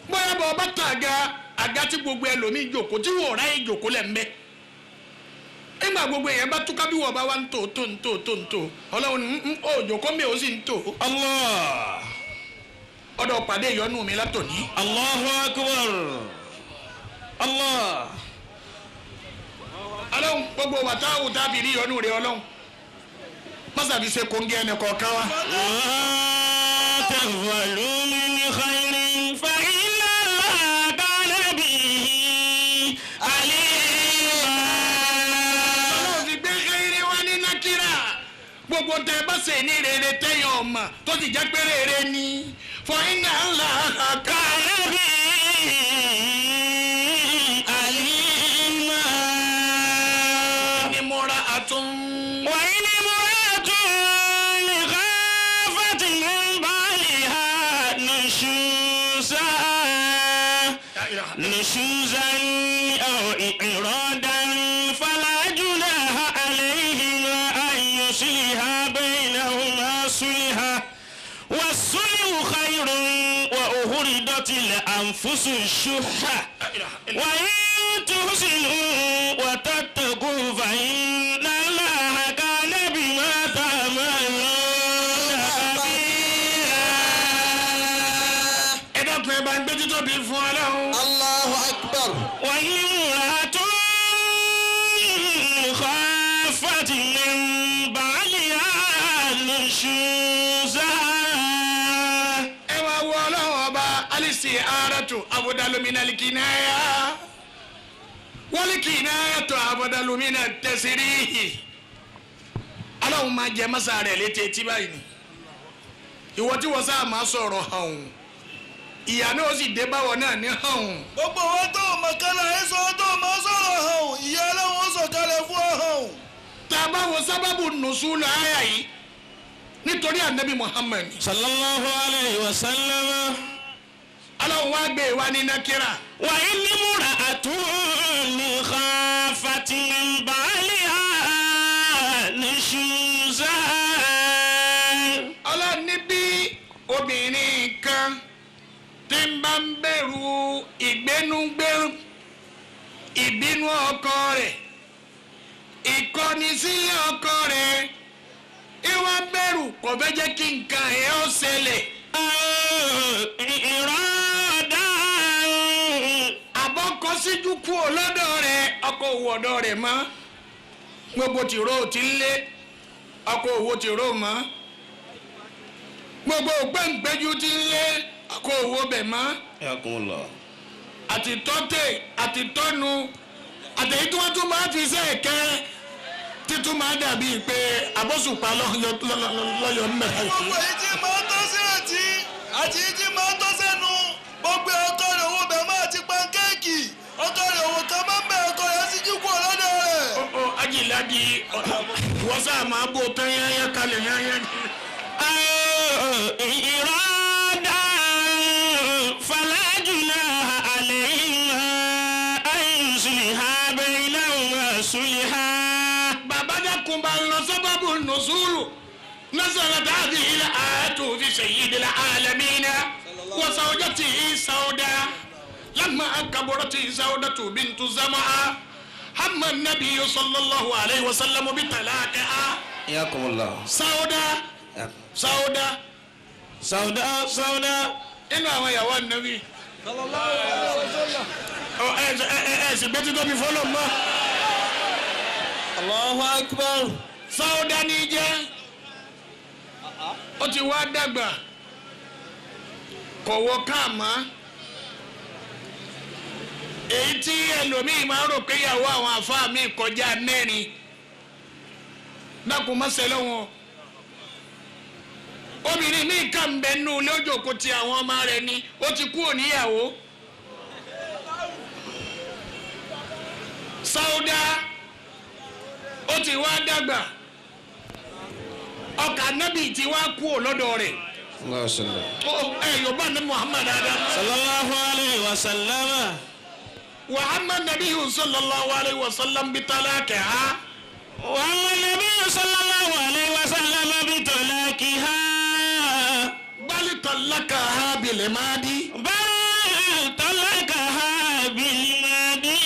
bóyá bọ̀ ọba tó àga àga tí gbogbo ẹlòmíì jòkó tí wò ráyè jòkó lẹ̀ ń bẹ́ nígbà gbogbo èèyàn bá túká bí wọ́n bá wá ń tò tó ń tò tó ń tò Ọlọ́run ń ó jòkó mi ò sì ń tò الله ọ̀dọ̀ pàdé ìyọnu mi látòní. الله أكبر الله Ọlọ́run gbogbo wa táwù tábì rí ìyọnu rẹ Ọlọ́run mọ́sàbí ṣe kóńgẹ́ ẹnì kọ̀ọ̀kan wa. ما تفعلوا من خير فإن الله كان به عليما Ọlọ́run fi gbé kéré wá ní nákírà gbogbo tẹ bá ṣe ní rere tẹyàn ọmọ tó sì jẹ́ pé rere ni fọ iná ńlá ká. كان به عليما Ní mo ra àtún. وإن امرأة خافت من بعلها نشوزا نشوزا أو إعراضا فلا جناح عليهما أن يصلحا بينهما صلحا والصلح خير وأخرجت الأنفس الشح وإن تحسنوا وتتقوا فإن الله كان بما تعملون خبيرا Ẹ dákun ẹ bá ń gbé títóbi fún Ọlọ́run. Allahu akbar. وإن امرأة خافت من بعلها نشوزا Ẹ wá wo Ọlọ́run ọba Isti'aratu afdalu minal kinaya wal kinayatu afdalu minat tasrihi. Aláwọn máa jẹ mọ́sá rẹ̀ létí etí báyìí ni ìwọ tí wọ́n sáà máa sọ̀rọ̀ hàn ìyá náà sì dé báwọ̀ náà ní hàn. Gbogbo wọn tó mọ̀ kálá ẹ̀ sọ tó mọ̀ sọ̀rọ̀ hàn ìyá ọlọ́run sọ̀kalẹ̀ fún ọ hàn. Tá a bá wo sábàbù nùsùlù àyà yìí nítorí ànábì Muhammad sallallahu alayhi wa sallam. Aláwọ̀ wá gbé wa ní nàkírà. Wa inni mura'atun khafat min ba'liha nushuza. Ọlọ́run ní bí obìnrin kan tí ń bá ń bẹ̀rù ìgbénúgbérù ìbínú ọkọ rẹ̀ ìkọnisílẹ̀ ọkọ rẹ̀ ìwà bẹ̀rù kò fẹ́ jẹ́ kí nǹkan ẹ̀ ó ṣẹlẹ̀. Ìrọ̀dá. Àbọ̀kọ síjú kúrò lọ́dọ̀ rẹ̀ ọkọ òwò ọ̀dọ̀ rẹ̀ mọ́ gbogbo tìró ti ń lé ọkọ òwò tìró mọ́ gbogbo ògbẹ́ǹgbẹ́jú ti ń lé ọkọ òwò bẹ̀ mọ́ àti tọ́tẹ̀ àti tọ́nu àtẹ̀yí tí wọ́n tún máa fi ṣe ẹ̀kẹ́ títún máa dàbí pé abọ́sùpá lọ́yọ̀ mẹ́ta. Gbogbo èyí tí máa ń tọ́ sí àti àti èyí tí máa ń tọ́ sẹ́nu gbogbo ọkọ rẹ̀ owó bẹ̀ máa ti pankéèkì ọkọ rẹ̀ òwò kan máa ń bẹ̀ ọkọ rẹ̀ sí jíkú ọlọ́dọ̀ rẹ̀. Ó ajíládì wọ́n sáà máa bó tán yányá kalẹ̀ yányá. Ìrọ̀dá fala junaha alayhima an yusliha baynahuma sulha. Bàbá dákun bá lọ sábàbù nùsùlù nazalat hadhihi al-ayatu fi sayyidil alamina wa zawjatihi Sauda lamma kaburat Saudatu bintu Zama'a hamma an-nabiyyu sallallahu alayhi wa sallam bi talaqiha. Yakumullah. Sauda Sauda Sauda Sauda. Inú àwọn ìyàwó ànábì. Ọ ẹ ẹ ẹ sì gbé títọ́ mi fọlọ́ mọ́. Allahu akbar. Sauda ní jẹ́ ó ti wá dàgbà kọ̀wọ́ káàmá èyí tí ẹlòmíì máa ń rò pé ìyàwó àwọn àfáà mi kọjá mẹ́rin dákun má ṣẹlẹ̀ wọn obìnrin míì kàn ń bẹ nú lójókòó ti àwọn ọmọ rẹ̀ ni ó ti kú òníyàwó Sauda ó ti wá dàgbà ọkà nábì ti wá kú lọ́dọ̀ rẹ̀ ẹ yorùbá ní Muhammad adam sallallahu alayhi wa sallam. wa amma nabiyyu sallallahu alayhi wa sallam bitalaqiha. Wa amma nabiyyu sallallahu alayhi wa sallam bitalaqiha. Bal talaqaha bil madi. Bal talaqaha bil madi.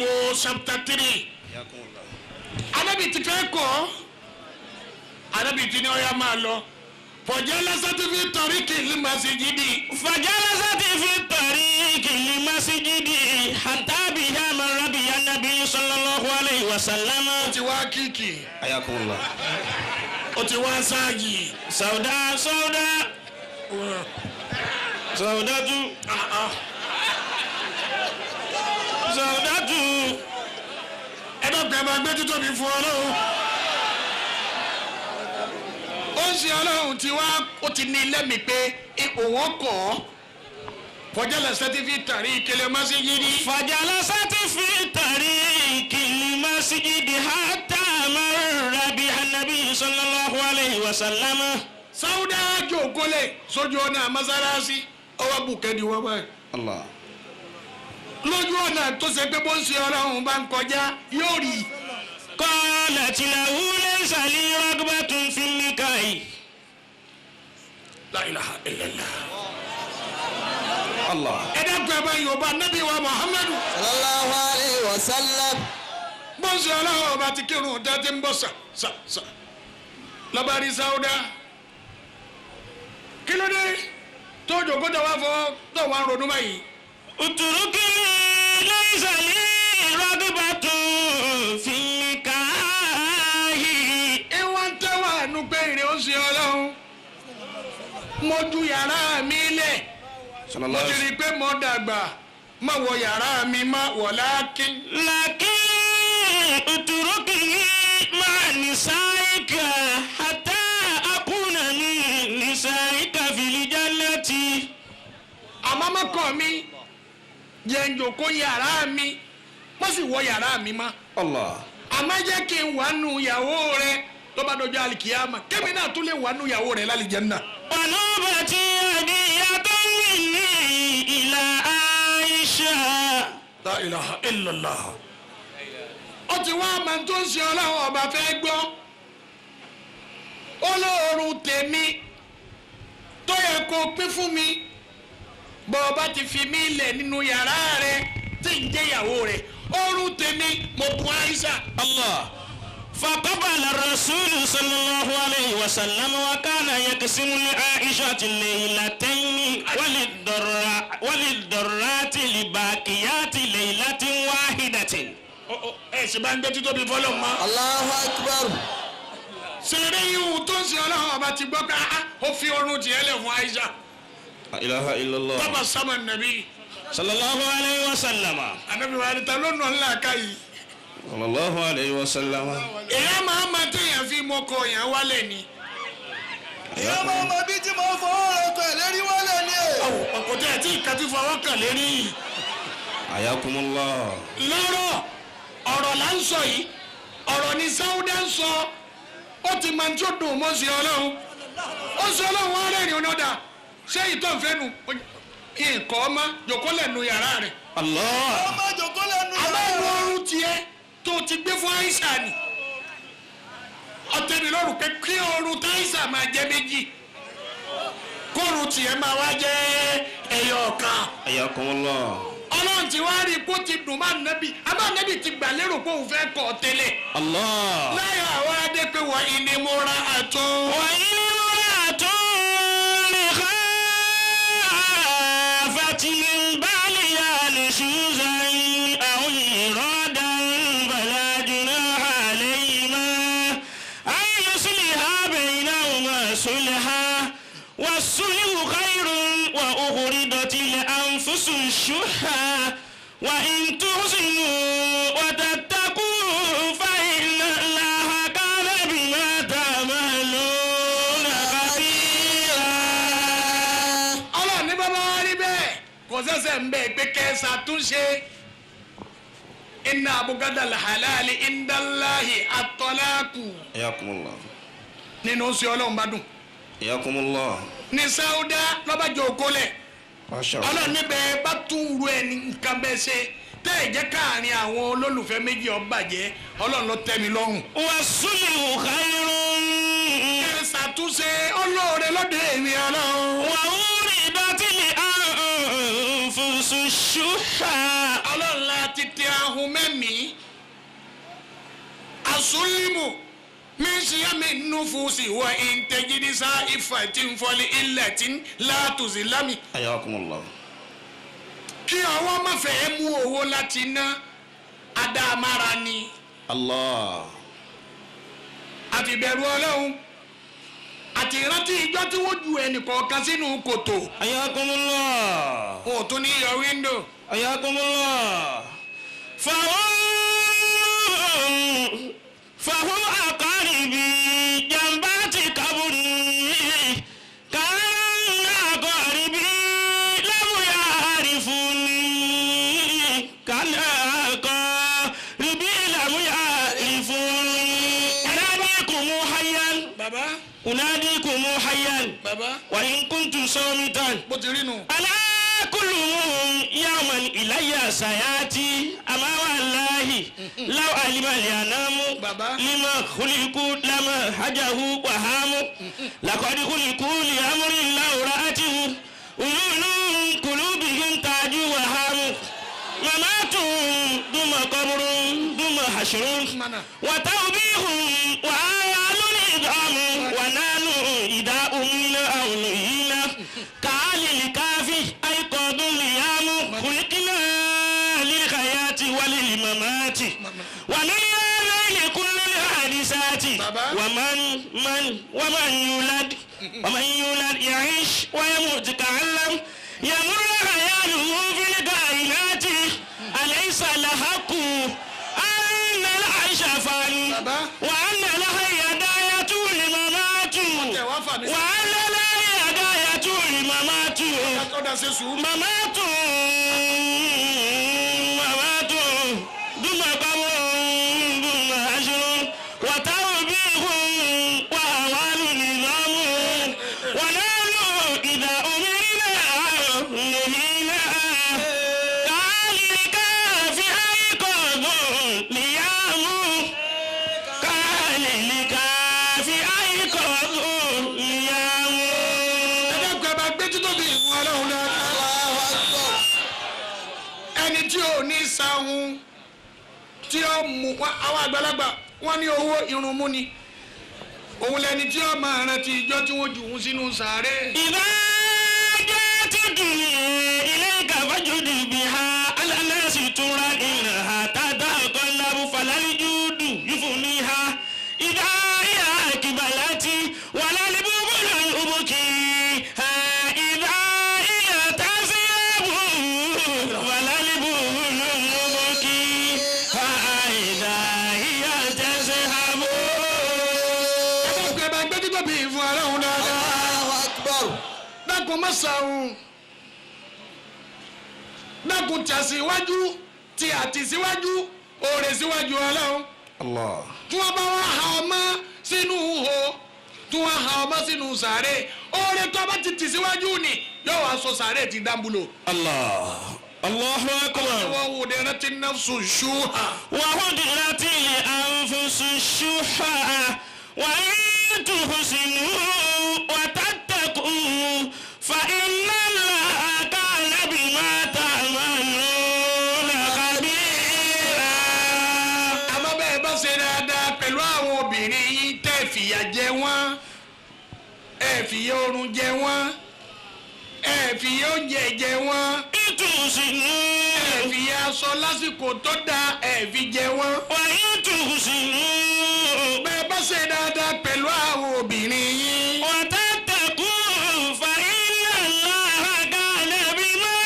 Wo chapter 3. Anabi ti fẹ́ kọ́ Anabi ti ní ọ̀yá máa lọ. Fajalasat fi tariqil masjidi. Fajalasat fi tariqil masjidi hatta biha marra biha nabiyyu sallallahu alayhi wa sallam. Ó ti wá kíkì. Ayakumullah. Ó ti wá sáàgì. Sauda Sauda. Saudatu. Saudatu. Ẹ dọ́kun ẹ máa gbé títóbi fún Ọlọ́run. Ó ń ṣe Ọlọ́run tí wá ó ti ní lẹ́mìí pé ipò wọn kọ̀ ọ́. Fajalasat fi tariqil masjidi. Fajalasat fi tariqil masjidi hatta marra biha nabiyyu sallallahu alayhi wa sallam. Sauda jókòólẹ̀ sójú ọ̀nà mọ́sálásí ọwọ́ bùkẹ́ di wọ́n báyìí. Allah. Lójú ọ̀nà tó ṣe pé bó ń ṣe Ọlọ́run bá ń kọjá yóò rí. Qalat lahu laysa li ragbatun fi nikahi. La ilaha illallah. Allah. Ẹ dákun ẹ bá Yorùbá nábì wa Muhammadu. Sallallahu alayhi wa sallam. Bó ń ṣe Ọlọ́run ọba ti kírun dá ti ń bọ̀ sà sà sà. Lọ́ba rí Sauda. Kí ló dé tó jòkó tó wá fọ tó wá ń ronú báyìí? Uturukini laysa li ragbatun fi nikahi. Ìwọ́n tẹ́wọ̀ àánú pé ìrìn ó ṣe Ọlọ́run. Mo ju yàrá mi lẹ̀. Mo ti rí i pé mo dàgbà má wọ yàrá mi má walakin. Lakin uturukini ma'a nisaika hatta akuna min nisaika fil jannati. Àmọ́ mọ́kàn mi jẹ́ ń jòkó yàrá mi má sì wọ yàrá mi má. Allah. Àmọ́ jẹ́ kí n wà nù ìyàwó rẹ tó bá dọjọ́ alikiyama kémi náà tún lè wà nù ìyàwó rẹ lálìjánnà. Wanubati hadiyatun minni ila Aisha. La ilaha illallah. Ó ti wá àmà tó ń ṣe ọlọ́run ọba fẹ́ gbọ́. Olóorun tèmi tó yẹ kó pín fún mi bọ́ ọba ti fi mí lẹ̀ nínú yàrá rẹ tí ń jẹ́ ìyàwó rẹ oorun tèmi mo bu Aisha. Allah. فقبل الرسول صلى الله عليه وسلم وكان يقسم لعائشة الليلتين وللضرات لباقيات ليلة واحدة. Ẹ ṣe bá ń gbé títóbi fọlọ́ mọ́. Allahu Akbar. Ṣeré ihun tó ń ṣe ọlọ́run ọba ti gbọ́ pé ó fi oorun tiẹ̀ lẹ̀ fún Aisha. La ilaha illallah. Bàbá sábà nàbí. Sallallahu alayhi wa sallam. Ànábì wa ta ló nà ńlá ká yìí. Sallallahu alayhi wa sallam. Èyí máa ma téèyàn fi mọ́kọ yẹn wálẹ̀ ni. Ìyá máa ma bí tí mo fọwọ́ rẹ̀ kọ̀ lérí wálẹ̀ ni. Ọ̀pọ̀ tẹ̀ tí ìka ti fọwọ́ kàn lérí. Ayakumullah. Lọ́rọ̀ ọ̀rọ̀ là ń sọ yìí ọ̀rọ̀ ni Sáúdà ń sọ ó ti máa ń tó dùn mọ́ sí ọlọ́run ó sọ ọlọ́run wọn rẹ́rìn ọ̀nà ṣé ìtọ́ ìfẹ́ nu nǹkan ọmọ jòkó lẹ́nu yàrá rẹ̀. Allah. Ọmọ jòkó lẹ́nu yàrá rẹ̀. Àmọ́ oorun tiẹ̀ tó ti gbé fún Aisha ni ọtẹ mi lọ́rùn pé kí oorun táìsà máa jẹ méjì kóorun tiẹ̀ máa wá jẹ ẹyọ kan. Ayakumullah. Ọlọ́run ti wá rí i kó ti dùn má nẹ́bí àmọ́ nẹ́bí ti gbà lérò pé òun fẹ́ kọ́ tẹ́lẹ̀. Allah. Láyọ̀ àwọn adé pé wọ́n ìní mo ra àtún. Wọ́n ìní mo ra àtún lè khafati min ba'liha nushuzan aw iradan fala junaha alayhima an yusliha baynahuma sulha was-sulhu khayrun wa ukhrijatil anfusu shuhha wa in tuhsinu wa tattaqu fa inna Allaha kana bima ta'maluna khabira. Ọlọ́run ní bàbá wa rí bẹ́ẹ̀ kò sẹ́sẹ̀ ń bẹ́ẹ̀ pé kẹ́sà tún ṣe. Inna abugada halali indallahi at-talaqu. Ayakumullah. Nínú sí Ọlọ́run bá dùn. Ayakumullah. Ní Sáúdà lọ́ba jẹ́ òkólẹ̀. Ọlọ́run níbẹ̀ bá tún ru ẹni nǹkan bẹ́ẹ̀ ṣe tẹ́ ẹ̀ jẹ́ káàrin àwọn olólùfẹ́ méjì ó bàjẹ́ Ọlọ́run ló tẹ́ mi lọ́rùn. Was-sulhu khayrun. Kẹ́sà tún ṣe olóore lọ́dọ̀ èmi Ọlọ́run. Wa uridatil anfusu shuhha. Ọlọ́run la ti tẹ ahun mẹ́mí. Àsúlímù mi ṣe mi nufusi wa ìntẹ́jídísá ìfà tí ń fọlé ilẹ̀ tí ń látòsí lámì. Ayakumullah. Kí ọwọ́ má fẹ́ mú owó láti ná adámára ni. Allah. Àfìbẹ̀rù Ọlọ́run àti ìrántí ìjọ tí wọ́n ju ẹnì kọ̀ọ̀kan sínú kòtò. Ayakumullah. Wọn ò tún ní yọ wíńdò. Ayakumullah. Fahum aqaribi jambati kaburi kana aqaribi lam ya'rifuni kana aqaribi lam ya'rifuni. Unadikum hayyan. Baba. Unadikum hayyan. Baba. Wa in kuntum samitan. Bó ti rí nu. Ala kulluhum yawman ilayya sayati ama wallahi law alima al-yanamu lima khuliqu lama hajahu wa hamu laqad khuliqu li amrin law ra'atuhu uyunun qulubihim taju wa hamu mamatun duma qabrun duma hashrun wa tawbihum wa ayalun idamu wa nanu idha umina aw nuhina ka'alil kafi ayqadun liyamu khuliqna lil hayati wa lil mamati wa min hadhihi kulli hadisati wa man man wa man yulad wa man yulad ya'ish wa yamut ka'allam يمر خياله في الكائنات أليس الحق أن العيش فاني وأن الحي غاية الممات وأن الحي غاية الممات ممات ممات ثم قبر ثم حشر وتوبيخ وأهوال نظام ونحن إذا أمرنا نهينا كذلك في أيقظ نيام كذلك في أيقظ نيام. Ẹ dákun, ẹ bá gbé títóbi ìfún Ọlọ́run dáadáa. Ẹni tí ò ní sahun tí ó mú àwọn àgbàlagbà wọ́n ní owó irun mú ni òun lẹni tí ó máa rántí ijọ́ tí wọ́n jù ú sínú sàárè. إذا جاءت الدنيا إليك فاجد بها على الناس ترى إنها تتقلب فلا الجود يفنيها إذا هي أقبلت ولا البخل يبكيها إذا هي تذهب ولا البخل يبكيها إذا هي تذهب. Ẹ dákun, ẹ bá gbé títóbi ìfún Ọlọ́run dáadáa. Dákun má sahun, dákun tẹ̀síwájú tí àtìsíwájú òòrè síwájú Ọlọ́run. Tí wọ́n bá wá ha ọmọ sínú ihò, tí wọ́n ha ọmọ sínú sàárè, òòrè tó bá ti tì síwájú ni yóò wá sọ sàárè ti dáńbùlò. الله الله أكبر. Wọ́n wò dé rántí nafsu ṣúhà. وهدرت الأنفس الشح وإن تحسنوا وتتقوا فإن الله كان بما تعملون خبيرا. Àmọ́ bẹ́ẹ̀ bá ṣe dáadáa pẹ̀lú àwọn obìnrin yín, tẹ́ fìyà jẹ wọ́n, ẹ fìyà oorun jẹ wọ́n, ẹ fìyà oúnjẹ jẹ wọ́n, إن تحسنوا ẹ fìyà aṣọ lásìkò tó dáa ẹ fi jẹ wọ́n. وإن تحسنوا Bẹ́ẹ̀ bá ṣe dáadáa pẹ̀lú àwọn obìnrin yín. وتتقوا فإن الله كان بما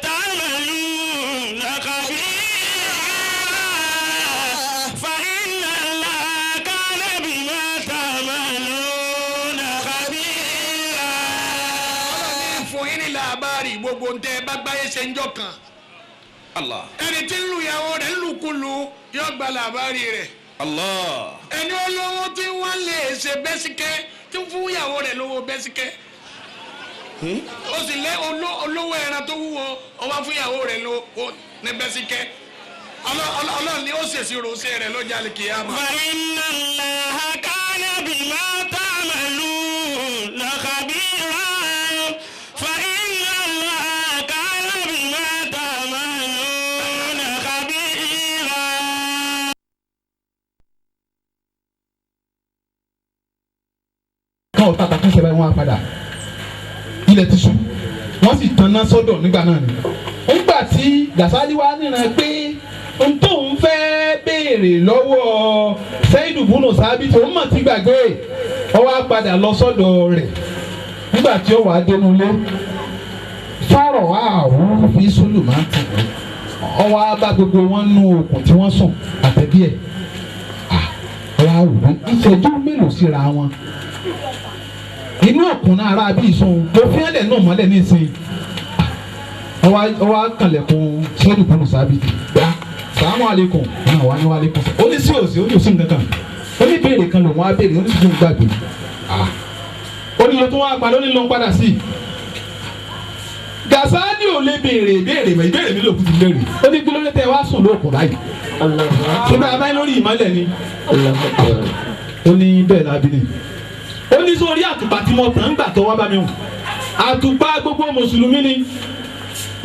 تعملون خبيرا فإن الله كان بما تعملون خبيرا. Ọlọ́run ní fún yín ní làbárì gbogbo ń tẹ́ ẹ bá gbáyé ṣe ń jọ kan. الله Ẹni tí ń lu ìyàwó rẹ̀ ńlùkulù yóò gba làbárì rẹ̀. الله Ẹni olówó tí wọ́n lè ṣe bẹ́síkẹ́ tí ń fún ìyàwó rẹ̀ lówó bẹ́síkẹ́, ó sì lé olówó ẹran tó wúwo, ó wá fún ìyàwó rẹ̀ lówó ní bẹ́síkẹ́. Ọlọ́run ni ó ṣèṣì rò ṣe rẹ̀ lọ́jà àlìkìyàmà. فإن الله كان بما تعملون خبيرا فإن الله كان بما تعملون خبيرا. Kan ọ̀tá kan ṣe báyìí, wọ́n á padà, ilẹ̀ ti ṣú, wọ́n sì tanná sọ́dọ̀ nígbà náà ni. Nígbà tí Gàsálí wá níran pé n tóun fẹ́ béèrè lọ́wọ́ Sẹ́yìndù Bùnú Sábì tó ń mọ̀ tí gbàgbé, ó wá padà lọ sọ́dọ̀ rẹ̀. Nígbà tí ó wà á dénú ilé fárọ̀ àwọ̀ fi sólù máa ń tì ó wá bá gbogbo wọn nú okùn tí wọ́n sùn àtẹ̀bí ẹ̀ ó wá wù ú ìṣẹ́jú mélòó síra wọn inú òkun náà ara bí ìsun mo fi ẹlẹ náà mọ́lẹ̀ nísìnyí. Ọwọ́ akànlẹ̀kùn sẹ́ẹ̀dù bùnú sábì gbá sàmú alekun náà wà ní wà alekun. Ó ní sí òsì, ó ní òsì nǹkan kan, ó ní béèrè kan lòun á béèrè, ó ní tuntun gbàgbé, ó ní ló tún wá padà, ó ní ló ń padà sí i. Gàsáàdì ò lè béèrè ìbéèrè mọ́, ìbéèrè mi lòkùn ti béèrè. Ó ní kí ló dé tẹ́ wá sùn lóòkùn báyìí, ṣùgbọ́n abáyé lórí ìmọ́lẹ̀ ni? Ó ní bẹ́ẹ̀ lábí ni. Ó ní sórí àtùpà tí mo tàn ń gbà tó wá bá mi hùn, àtùpà gbogbo mùsùlùmí ni.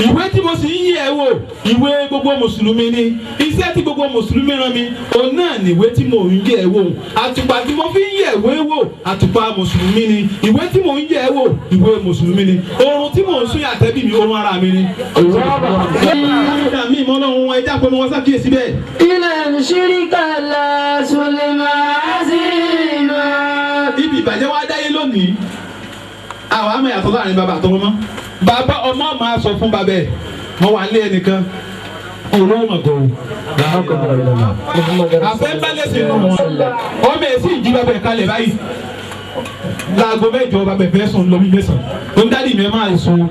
Ìwé tí mo sì ń yẹ̀ wò, ìwé gbogbo mùsùlùmí ni. Iṣẹ́ tí gbogbo mùsùlùmí rán mi, òun náà nìwé tí mo ń yẹ̀ wò. Àtùpà tí mo fi ń yẹ̀ wé wò, àtùpà mùsùlùmí ni. Ìwé tí mo ń yẹ̀ wò, ìwé mùsùlùmí ni. Oorun tí mo ń sún yàtẹ́bí mi, oorun ara mi ni. Mi ìmọ̀ ọlọ́run ẹja pé mo wá sákìyèsí bẹ́ẹ̀. Ilẹ̀ ṣíríkà la Sùlẹ̀mà Azima. Ibi ìbàjẹ́ wa dáyé lónìí, àwọn àmọ̀ yàtọ̀ láàrin bàbá àtọmọ mọ́. Bàbá ọmọ máa sọ fún bàbá ẹ̀ mo wà lé ẹnìkan olówó mọ̀ gan o. Àfẹ́ balẹ̀ sí inú wọn. Ọmọ ẹ̀ sì jí bàbá ẹ̀ kalẹ̀ báyìí. Láago mẹ́jọ bàbá ẹ̀ fẹ́ sùn lómi mẹ́sàn-án. Ó ń dádì mi ẹ máa sùn.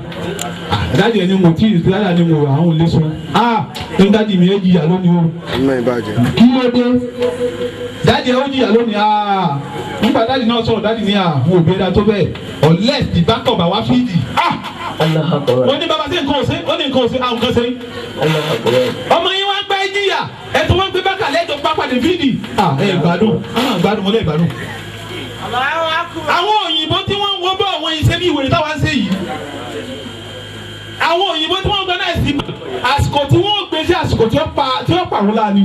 Dádì ẹni mo tí dádì ẹni mo àwọn ò lè sùn. Ó ń dádì mi ẹ jìyà lónìí o. Kí ló dé? Dádì ẹ ó jìyà lónìí. Nígbà dádì náà sọ̀rọ̀ dádì ní àwọn òbí ẹ̀dá tó bẹ́ẹ̀. Unless the backup àwa fídì. Ó ní bàbá sí nǹkan ọ̀sẹ̀, ó ní nǹkan ọ̀sẹ̀, àwọn nǹkan ṣe. Ọmọ yín wá gbẹ́ jìyà, ẹ̀tọ́ wọn gbé bákà lẹ́jọ́ pápá ní fídì. Ẹ gbádùn, àwọn gbádùn, mo lè gbádùn. Àwọn òyìnbó tí wọ́n ń wọ́ bọ́ àwọn iṣẹ́ bí ìwèrè táwa ń ṣe yìí. Àwọn òyìnbó tí wọ́n ń gbọ́ náà sí àsìkò tí wọ́n gbé sí àsìkò tí ó pa òun láni.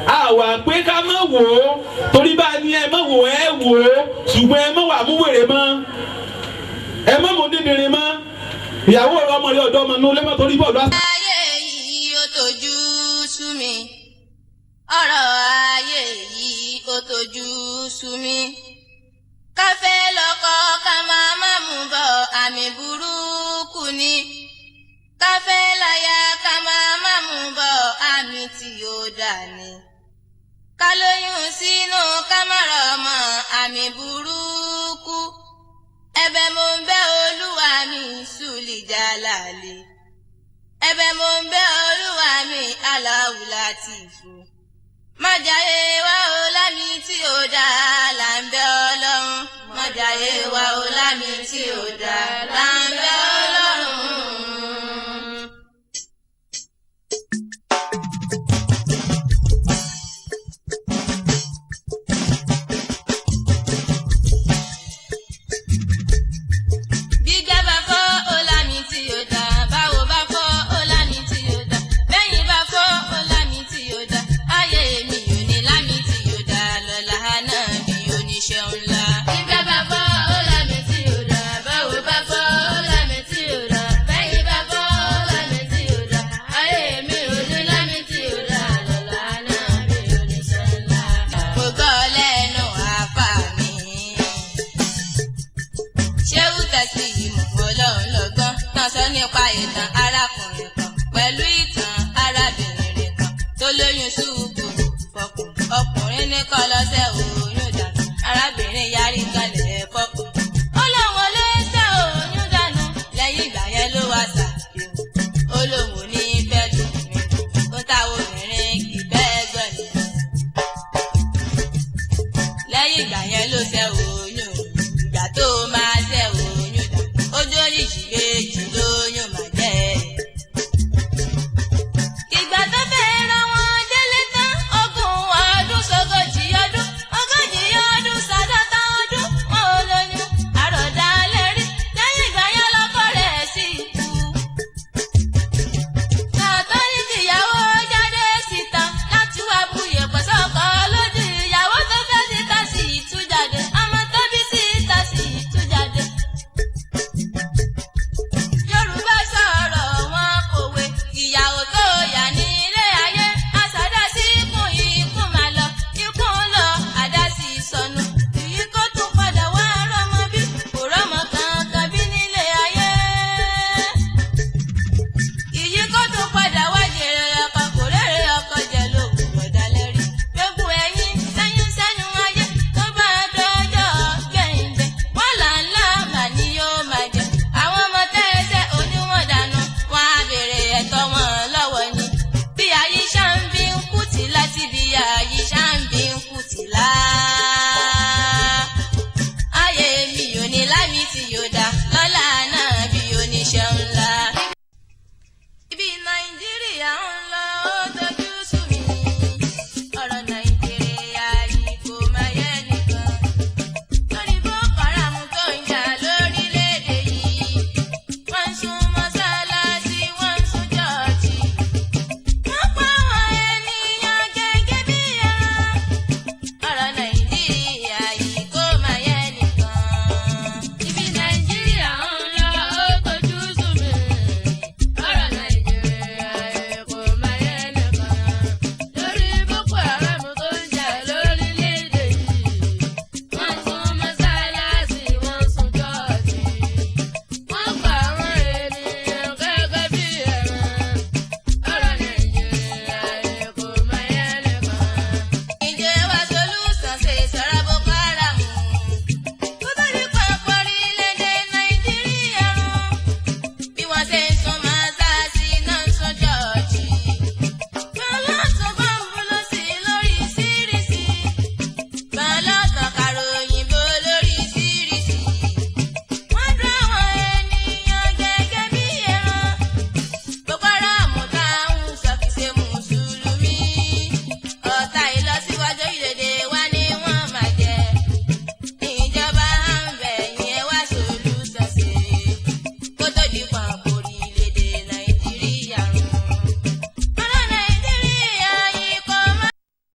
Àwa pé ká má wò ó torí bá a ní ẹ má wò ẹ wò ó ṣùgbọ́n ẹ má wà mú wèrè mọ́ ẹ má mú dídìrín mọ́ ìyàwó ọmọ rẹ ọ̀dọ́ ọmọ nù lẹ́mọ̀ torí bọ́ọ̀lù àṣà. Ayé yìí ó tojú sú mi, ọ̀rọ̀ ayé yìí ó tojú sú mi. Ká fẹ́ lọ́kọ ká máa má mú bọ̀ àmì burúkú ni. Ká fẹ́ láya ká máa má mú bọ̀ àmì tí ó dà ní. Ká lóyún sínú ká má rọmọ àmì burúkú. Ẹ̀bẹ̀ mo ń bẹ̀ Olúwa mi sùlì jálàlì. Ẹ̀bẹ̀ mo ń bẹ̀ Olúwa mi Allahu Latifu. Má jàyé wá o lámì tí ó dá là ń bẹ̀ Ọlọ́run. Má jàyé wá o lámì tí ó dá là ń bẹ̀ Ọlọ́run. Gbígbá bá fọ́ ó lámì tí ó dá, báwo bá fọ́ ó lámì tí ó dá, bẹ́yìn bá fọ́ ó lámì tí ó dá, ayé mi ò ní lámì tí ó dá, lọ́la náà bí oníṣẹ́ ńlá. Gbígbá bá fọ́ ó lámì tí ó dá, báwo bá fọ́ ó lámì tí ó dá, bẹ́yìn bá fọ́ ó lámì tí ó dá, ayé mi ò ní lámì tí ó dá, lọ́la náà bí oníṣẹ́ ńlá. Mo gbọ́ lẹ́nu àfà mi ṣéwù tẹ̀sí ìmọ̀ ọlọ́run lọ́gbọ́n náà sọ nípa ìtàn arákùnrin kan pẹ̀lú ìtàn arábìnrin kan tó lóyún ṣùgbọ́n fọkùn ọkùnrin ní kọ́ lọ́sẹ̀ o.